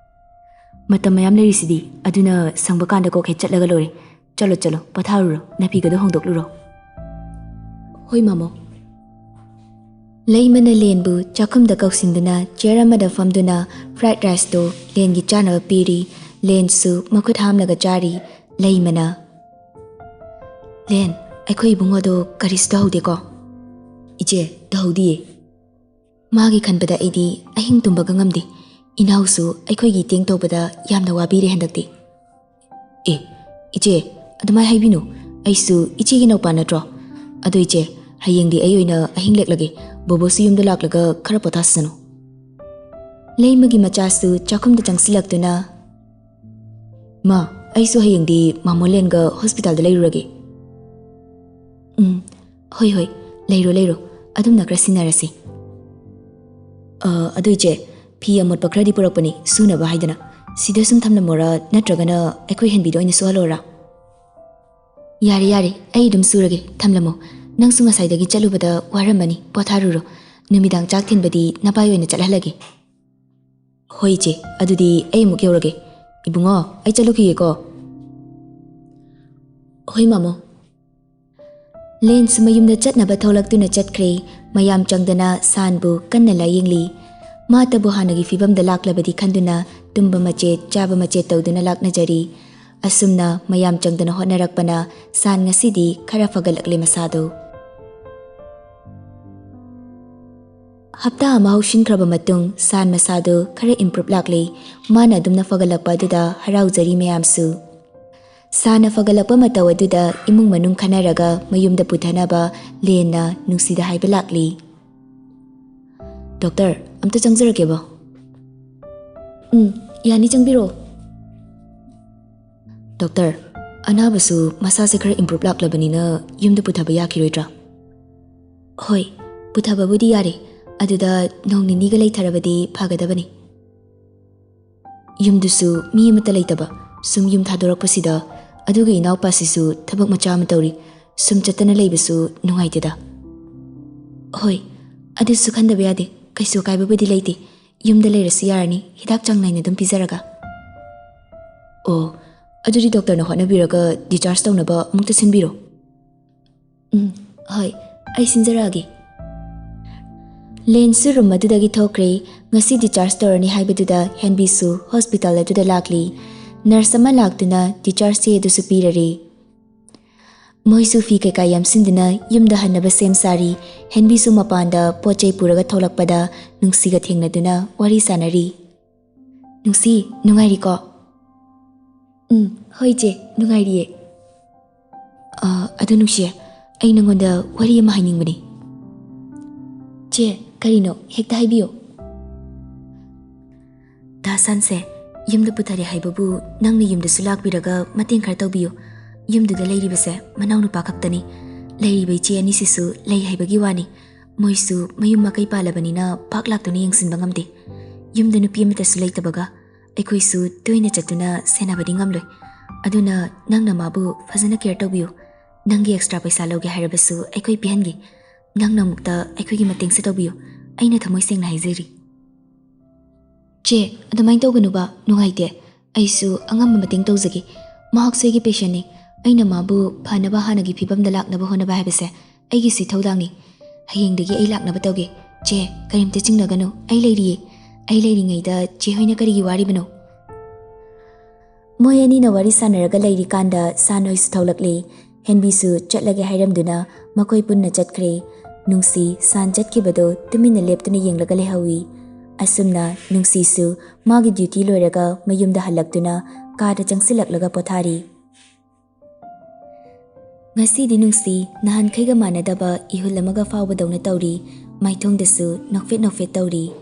"ꯃꯇꯝ ꯃꯌꯥꯝ ꯂꯩꯔꯤꯁꯤꯗꯤ, ꯑꯗꯨꯅ ꯁꯪꯕ ꯀꯥꯟꯗ ꯀꯣꯛ ꯍꯦꯛ ꯆꯠꯂꯒ ꯂꯣꯏꯔꯦ꯫ ꯆꯠꯂꯣ, ꯆꯠꯂꯣ, ꯄꯣꯊꯥꯔꯨꯔꯣ, ꯅꯥꯄꯤꯒꯗꯣ ꯍꯣꯡꯗꯣꯛꯂꯨꯔꯣ"꯫ "ꯍꯣꯏ, ꯃꯥꯃꯣ"꯫ ꯂꯩꯃꯅ ꯂꯦꯟꯕꯨ ꯆꯥꯛꯈꯨꯝꯗ ꯀꯧꯁꯤꯟꯗꯨꯅ ꯆꯤꯌꯔ ꯑꯃꯗ ꯐꯝꯗꯨꯅ ꯐ꯭ꯔꯥꯏꯗ ꯔꯥꯏꯁꯇꯨ ꯂꯦꯟꯒꯤ ꯆꯥꯅꯕ ꯄꯤꯔꯤ꯫ ꯂꯦꯟꯁꯨ ꯃꯈꯨꯠ ꯍꯥꯝꯂꯒ ꯆꯥꯔꯤ꯫ ꯂꯩꯃꯅ, "ꯂꯦꯟ, ꯑꯩꯈꯣꯏ ꯏꯕꯨꯡꯉꯣꯗꯣ ꯀꯔꯤꯁꯨ ꯇꯧꯍꯧꯗꯦꯀꯣ?" "ꯏꯆꯦ, ꯇꯧꯍꯧꯗꯤꯌꯦ"꯫ "ꯃꯥꯒꯤ ꯈꯟꯕꯗ ꯑꯩꯗꯤ ꯑꯍꯤꯡ ꯇꯨꯝꯕꯒ ꯉꯝꯗꯦ꯫ ꯏꯅꯥꯎꯁꯨ ꯑꯩꯈꯣꯏꯒꯤ ꯏꯇꯦꯡ ꯇꯧꯕꯗ ꯌꯥꯝꯅ ꯋꯥꯕꯤꯔꯦ ꯍꯟꯗꯛꯇꯤ"꯫ "ꯑꯦ, ꯏꯆꯦ, ꯑꯗꯨꯃꯥꯏ ꯍꯥꯏꯕꯤꯅꯨ꯫ ꯑꯩꯁꯨ ꯏꯆꯦꯒꯤ ꯅꯧꯄꯥ ꯅꯠꯇ꯭ꯔꯣ? ꯑꯗꯣ ꯏꯆꯦ, ꯍꯌꯦꯡꯗꯤ ꯑꯩ ꯑꯣꯏꯅ ꯑꯍꯤꯡ ꯂꯦꯛꯂꯒꯦ꯫ ꯕꯣꯕꯣꯁꯨ ꯌꯨꯝꯗ ꯂꯥꯛꯂꯒ ꯈꯔ ꯄꯣꯊꯥꯁꯅꯨ"꯫ ꯂꯩꯃꯒꯤ ꯃꯆꯥꯁꯨ ꯆꯥꯛꯈꯨꯝꯗ ꯆꯪꯁꯤꯜꯂꯛꯇꯨꯅ, "ꯃꯥ, ꯑꯩꯁꯨ ꯍꯌꯦꯡꯗꯤ ꯃꯥꯃꯣ ꯂꯦꯟꯒ ꯍꯣꯁꯄꯤꯇꯥꯜꯗ ꯂꯩꯔꯨꯔꯒꯦ"꯫ "ꯎꯝ, ꯍꯣꯏ, ꯍꯣꯏ, ꯂꯩꯔꯣ, ꯂꯩꯔꯣ꯫ ꯑꯗꯨꯝꯅ ꯈꯔ ꯁꯤꯟꯅꯔꯁꯤ"꯫ "ꯑ, ꯑꯗꯨ ꯏꯆꯦ, ꯐꯤ ꯑꯃꯣꯠꯄ ꯈꯔꯗꯤ ꯄꯨꯔꯛꯄꯅꯤ, ꯁꯨꯅꯕ ꯍꯥꯏꯗꯅ꯫ ꯁꯤꯗ ꯁꯨꯝ ꯊꯝꯂꯝꯃꯣꯔꯥ, ꯅꯠꯇ꯭ꯔꯒꯅ ꯑꯩꯈꯣꯏ ꯍꯦꯟꯕꯤꯗ ꯑꯣꯏꯅ ꯁꯨꯍꯜꯂꯣꯔꯥ?" "ꯌꯥꯔꯦ, ꯌꯥꯔꯦ, ꯑꯩ ꯑꯗꯨꯝ ꯁꯨꯔꯒꯦ, ꯊꯝꯂꯝꯃꯣ꯫ ꯅꯪꯁꯨ ꯉꯁꯥꯏꯗꯒꯤ ꯆꯠꯂꯨꯕꯗ ꯋꯥꯔꯝꯃꯅꯤ, ꯄꯣꯊꯥꯔꯨꯔꯣ꯫ ꯅꯨꯃꯤꯗꯥꯡ ꯆꯥꯛ ꯊꯤꯟꯕꯗꯤ ꯅꯄꯥꯏ ꯑꯣꯏꯅ ꯆꯠꯍꯜꯂꯒꯦ"꯫ "ꯍꯣꯏ ꯏꯆꯦ, ꯑꯗꯨꯗꯤ ꯑꯩ ꯑꯃꯨꯛ ꯌꯧꯔꯒꯦ꯫ ꯏꯕꯨꯡꯉꯣ, ꯑꯩ ꯆꯠꯂꯨꯈꯤꯒꯦꯀꯣ"꯫ "ꯍꯣꯏ ꯃꯥꯃꯣ"꯫ ꯂꯦꯟꯁꯨ ꯃꯌꯨꯝꯗ ꯆꯠꯅꯕ ꯊꯣꯛꯂꯛꯇꯨꯅ ꯆꯠꯈ꯭ꯔꯦ꯫ ꯃꯌꯥꯝ ꯆꯪꯗꯅ ꯁꯥꯟꯕꯨ ꯀꯟꯅ ꯂꯥꯌꯦꯡꯂꯤ꯫ ꯃꯥꯇꯕꯨ ꯍꯥꯟꯅꯒꯤ ꯐꯤꯕꯝꯗ ꯂꯥꯛꯂꯕꯗꯤ ꯈꯟꯗꯨꯅ ꯇꯨꯝꯕ ꯃꯆꯦꯠ, ꯆꯥꯕ ꯃꯆꯦꯠ ꯇꯧꯗꯨꯅ ꯂꯥꯛꯅꯖꯔꯤ꯫ ꯑꯁꯨꯝꯅ ꯃꯌꯥꯝ ꯆꯪꯗꯅ ꯍꯣꯠꯅꯔꯛꯄꯅ ꯁꯥꯟ ꯉꯁꯤꯗꯤ ꯈꯔ ꯐꯒꯠꯂꯛꯂꯦ ꯃꯁꯥꯗꯣ꯫ ꯍꯞꯇꯥ ꯑꯃ ꯍꯧꯁꯤꯟꯈ꯭ꯔꯕ ꯃꯇꯨꯡ ꯁꯥꯟ ꯃꯁꯥꯗꯨ ꯈꯔ ꯏꯝꯄ꯭ꯔꯨꯞ ꯂꯥꯛꯂꯦ꯫ ꯃꯥꯅ ꯑꯗꯨꯝꯅ ꯐꯒꯠꯂꯛꯄ ꯑꯗꯨꯗ ꯍꯔꯥꯎꯖꯔꯤ ꯃꯌꯥꯝꯁꯨ꯫ ꯁꯥꯟꯅ ꯐꯒꯠꯂꯛꯄ ꯃꯇꯧ ꯑꯗꯨꯗ ꯏꯃꯨꯡ ꯃꯅꯨꯡ ꯈꯟꯅꯔꯒ ꯃꯌꯨꯝꯗ ꯄꯨꯊꯅꯕ ꯂꯦꯟꯅ ꯅꯨꯡꯁꯤꯗ ꯍꯥꯏꯕ ꯂꯥꯛꯂꯤ꯫ "ꯗꯣꯛꯇꯔ, ꯑꯝꯇ ꯆꯪꯖꯔꯛꯀꯦꯕ꯫" "ꯎꯝ, ꯌꯥꯅꯤ, ꯆꯪꯕꯤꯔꯛꯑꯣ꯫" "ꯗꯣꯛꯇꯔ, ꯑꯅꯥꯕꯁꯨ ꯃꯁꯥꯁꯦ ꯈꯔ ꯏꯝꯄ꯭ꯔꯨꯞ ꯂꯥꯛꯂꯕꯅꯤꯅ ꯌꯨꯝꯗ ꯄꯨꯊꯕ ꯌꯥꯈꯤꯔꯣꯏꯗ꯭ꯔꯥ?" "ꯍꯣꯏ, ꯄꯨꯊꯕꯕꯨꯗꯤ ꯌꯥꯔꯦ꯫ ꯑꯗꯨꯗ ꯅꯣꯡ ꯅꯤꯅꯤꯒ ꯂꯩꯊꯔꯕꯗꯤ ꯐꯒꯗꯕꯅꯤ꯫" ꯌꯨꯝꯗꯨꯁꯨ ꯃꯤ ꯑꯃꯠꯇ ꯂꯩꯇꯕ, ꯁꯨꯝ ꯌꯨꯝ ꯊꯥꯗꯣꯔꯛꯄꯁꯤꯗ ꯑꯗꯨꯒ ꯏꯅꯥꯎꯄꯥꯁꯤꯁꯨ ꯊꯕꯛ ꯃꯆꯥ ꯑꯃ ꯇꯧꯔꯤ, ꯁꯨꯝ ꯆꯠꯇꯅ ꯂꯩꯕꯁꯨ ꯅꯨꯡꯉꯥꯏꯇꯦꯗ꯫ "ꯍꯣꯏ, ꯑꯗꯨꯁꯨ ꯈꯟꯗꯕ ꯌꯥꯗꯦ, ꯀꯩꯁꯨ ꯑꯀꯥꯏꯕꯕꯨꯗꯤ ꯂꯩꯇꯦ, ꯌꯨꯝꯗ ꯂꯩꯔꯁꯨ ꯌꯥꯔꯅꯤ, ꯍꯤꯗꯥꯛ ꯆꯥꯡ ꯅꯥꯏꯅ ꯑꯗꯨꯝ ꯄꯤꯖꯔꯒ꯫" "ꯑꯣ, ꯑꯗꯨꯗꯤ ꯗꯣꯛꯇꯔꯅ ꯍꯣꯠꯅꯕꯤꯔꯒ ꯗꯤꯆꯥꯔꯖ ꯇꯧꯅꯕ ꯑꯃꯨꯛꯇ ꯁꯤꯟꯕꯤꯔꯣ꯫" "ꯎꯝ, ꯍꯣꯏ, ꯑꯩ ꯁꯤꯟꯖꯔꯛꯑꯒꯦ꯫" ꯂꯦꯟꯁꯨ ꯔꯨꯝ ꯑꯗꯨꯗꯒꯤ ꯊꯣꯛꯈ꯭ꯔꯦ꯫ ꯉꯁꯤ ꯗꯤꯆꯥꯔꯖ ꯇꯧꯔꯅꯤ ꯍꯥꯏꯕꯗꯨꯗ ꯍꯦꯟꯕꯤꯁꯨ ꯍꯣꯁꯄꯤꯇꯥꯜ ꯑꯗꯨꯗ ꯂꯥꯛꯂꯤ꯫ ꯅꯔꯁ ꯑꯃ ꯂꯥꯛꯇꯨꯅ ꯗꯤꯆꯥꯔꯖ ꯆꯦ ꯑꯗꯨꯁꯨ ꯄꯤꯔꯔꯤ꯫ ꯃꯣꯏꯁꯨ ꯐꯤ ꯀꯩꯀꯥ ꯌꯥꯝꯁꯤꯟꯗꯨꯅ ꯌꯨꯝꯗ ꯍꯟꯅꯕ ꯁꯦꯝ ꯁꯥꯔꯤ꯫ ꯍꯦꯟꯕꯤꯁꯨ ꯃꯄꯥꯟꯗ ꯄꯣꯠ ꯆꯩ ꯄꯨꯔꯒ ꯊꯣꯛꯂꯛꯄꯗ ꯅꯨꯡꯁꯤꯒ ꯊꯦꯡꯅꯗꯨꯅ ꯋꯥꯔꯤ ꯁꯥꯟꯅꯔꯤ꯫ "ꯅꯨꯡꯁꯤ, ꯅꯨꯡꯉꯥꯏꯔꯤꯀꯣ?" "ꯎꯝ, ꯍꯣꯏ ꯏꯆꯦ, ꯅꯨꯡꯉꯥꯏꯔꯤꯌꯦ꯫" "ꯑ, ꯑꯗꯨ ꯅꯨꯡꯁꯤ, ꯑꯩ ꯅꯉꯣꯟꯗ ꯋꯥꯔꯤ ꯑꯃ ꯍꯥꯏꯅꯤꯡꯕꯅꯤ꯫" "ꯆꯦ, ꯀꯔꯤꯅꯣ? ꯍꯦꯛꯇ ꯍꯥꯏꯕꯤꯌꯨ꯫" "ꯗꯥ ꯁꯟꯁꯦ ꯌꯨꯝꯗ ꯄꯨꯊꯔꯦ ꯍꯥꯏꯕꯕꯨ ꯅꯪꯅ ꯌꯨꯝꯗꯁꯨ ꯂꯥꯛꯄꯤꯔꯒ ꯃꯇꯦꯡ ꯈꯔ ꯇꯧꯕꯤꯌꯨ꯫ ꯌꯨꯝꯗꯨꯗ ꯂꯩꯔꯤꯕꯁꯦ ꯃꯅꯥꯎꯅꯨꯄꯥ ꯈꯛꯇꯅꯤ꯫ ꯂꯩꯔꯤꯕ ꯏꯆꯦ ꯑꯅꯤꯁꯤꯁꯨ ꯂꯩ ꯍꯥꯏꯕꯒꯤ ꯋꯥꯅꯤ꯫ ꯃꯣꯏꯁꯨ ꯃꯌꯨꯝ ꯃꯀꯩ ꯄꯥꯜꯂꯕꯅꯤꯅ ꯄꯥꯛ ꯂꯥꯛꯇꯨꯅ ꯌꯦꯡꯁꯤꯟꯕ ꯉꯝꯗꯦ꯫ ꯌꯨꯝꯗ ꯅꯨꯄꯤ ꯑꯃꯠꯇꯁꯨ ꯂꯩꯇꯕꯒ ꯑꯩꯈꯣꯏꯁꯨ ꯇꯣꯏꯅ ꯆꯠꯇꯨꯅ ꯁꯦꯟꯅꯕꯗꯤ ꯉꯝꯂꯣꯏ꯫ ꯑꯗꯨꯅ ꯅꯪꯅ ꯃꯥꯕꯨ ꯐꯖꯅ ꯀꯦꯌꯔ ꯇꯧꯕꯤꯌꯨ꯫ ꯅꯪꯒꯤ ꯑꯦꯛꯁꯇ꯭ꯔꯥ ꯄꯩꯁꯥ ꯂꯧꯒꯦ ꯍꯥꯏꯔꯕꯁꯨ ꯑꯩꯈꯣꯏ ꯄꯤꯍꯟꯒꯦ꯫ ꯅꯪꯅ ꯑꯃꯨꯛꯇ ꯑꯩꯈꯣꯏꯒꯤ ꯃꯇꯦꯡꯁꯦ ꯇꯧꯕꯤꯌꯨ꯫ ꯑꯩꯅ ꯊꯃꯣꯏ ꯁꯦꯡꯅ ꯍꯥꯏꯖꯔꯤ꯫" "ꯆꯦ, ꯑꯗꯨꯃꯥꯏꯅ ꯇꯧꯒꯅꯨꯕ, ꯅꯨꯡꯉꯥꯏꯇꯦ꯫ ꯑꯩꯁꯨ ꯑꯉꯝꯕ ꯃꯇꯦꯡ ꯇꯧꯖꯒꯦ꯫ ꯃꯍꯥꯛꯁꯨ ꯑꯩꯒꯤ ꯄꯦꯁꯦꯟꯅꯤ꯫ ꯑꯩꯅ ꯃꯥꯕꯨ ꯐꯅꯕ ꯍꯥꯟꯅꯒꯤ ꯐꯤꯕꯝꯗ ꯂꯥꯛꯅꯕ ꯍꯣꯠꯅꯕ ꯍꯥꯏꯕꯁꯦ ꯑꯩꯒꯤꯁꯨ ꯏꯊꯧꯗꯥꯡꯅꯤ꯫ ꯍꯌꯦꯡꯗꯒꯤ ꯑꯩ ꯂꯥꯛꯅꯕ ꯇꯧꯒꯦ꯫ ꯆꯦ, ꯀꯔꯤꯝꯇ ꯆꯤꯡꯅꯒꯅꯨ, ꯑꯩ ꯂꯩꯔꯤꯌꯦ꯫ ꯑꯩ ꯂꯩꯔꯤꯉꯩꯗ ꯆꯦ ꯍꯣꯏꯅ ꯀꯔꯤꯒꯤ ꯋꯥꯔꯤꯕꯅꯣ?" ꯃꯣꯏ ꯑꯅꯤꯅ ꯋꯥꯔꯤ ꯁꯥꯟꯅꯔꯒ ꯂꯩꯔꯤꯀꯥꯟꯗ ꯁꯥꯟ ꯍꯣꯏꯁꯨ ꯊꯣꯛꯂꯛꯂꯦ꯫ ꯍꯦꯟꯕꯤꯁꯨ ꯆꯠꯂꯒꯦ ꯍꯥꯏꯔꯝꯗꯨꯅ ꯃꯈꯣꯏ ꯄꯨꯟꯅ ꯆꯠꯈ꯭ꯔꯦ꯫ ꯅꯨꯡꯁꯤ ꯁꯥꯟ ꯆꯠꯈꯤꯕꯗꯨ ꯇꯨꯃꯤꯟꯅ ꯂꯦꯞꯇꯨꯅ ꯌꯦꯡꯂꯒ ꯂꯩꯍꯧꯏ꯫ ꯑꯁꯨꯝꯅ ꯅꯨꯡꯁꯤꯁꯨ ꯃꯥꯒꯤ ꯗ꯭ꯌꯨꯇꯤ ꯂꯣꯏꯔꯒ ꯃꯌꯨꯝꯗ ꯍꯜꯂꯛꯇꯨꯅ ꯀꯥꯗ ꯆꯪꯁꯤꯜꯂꯛꯂꯒ ꯄꯣꯊꯥꯔꯤ꯫ ꯉꯁꯤꯗꯤ ꯅꯨꯡꯁꯤ, ꯅꯍꯥꯟꯈꯩꯒ ꯃꯥꯟꯅꯗꯕ ꯏꯍꯨꯜ ꯑꯃꯒ ꯐꯥꯎꯕꯗꯧꯅ ꯇꯧꯔꯤ꯫ ꯃꯥꯏꯊꯣꯡꯗꯁꯨ ꯅꯣꯛꯐꯦꯠ ꯅꯣꯛꯐꯦꯠ ꯇꯧꯔꯤ꯫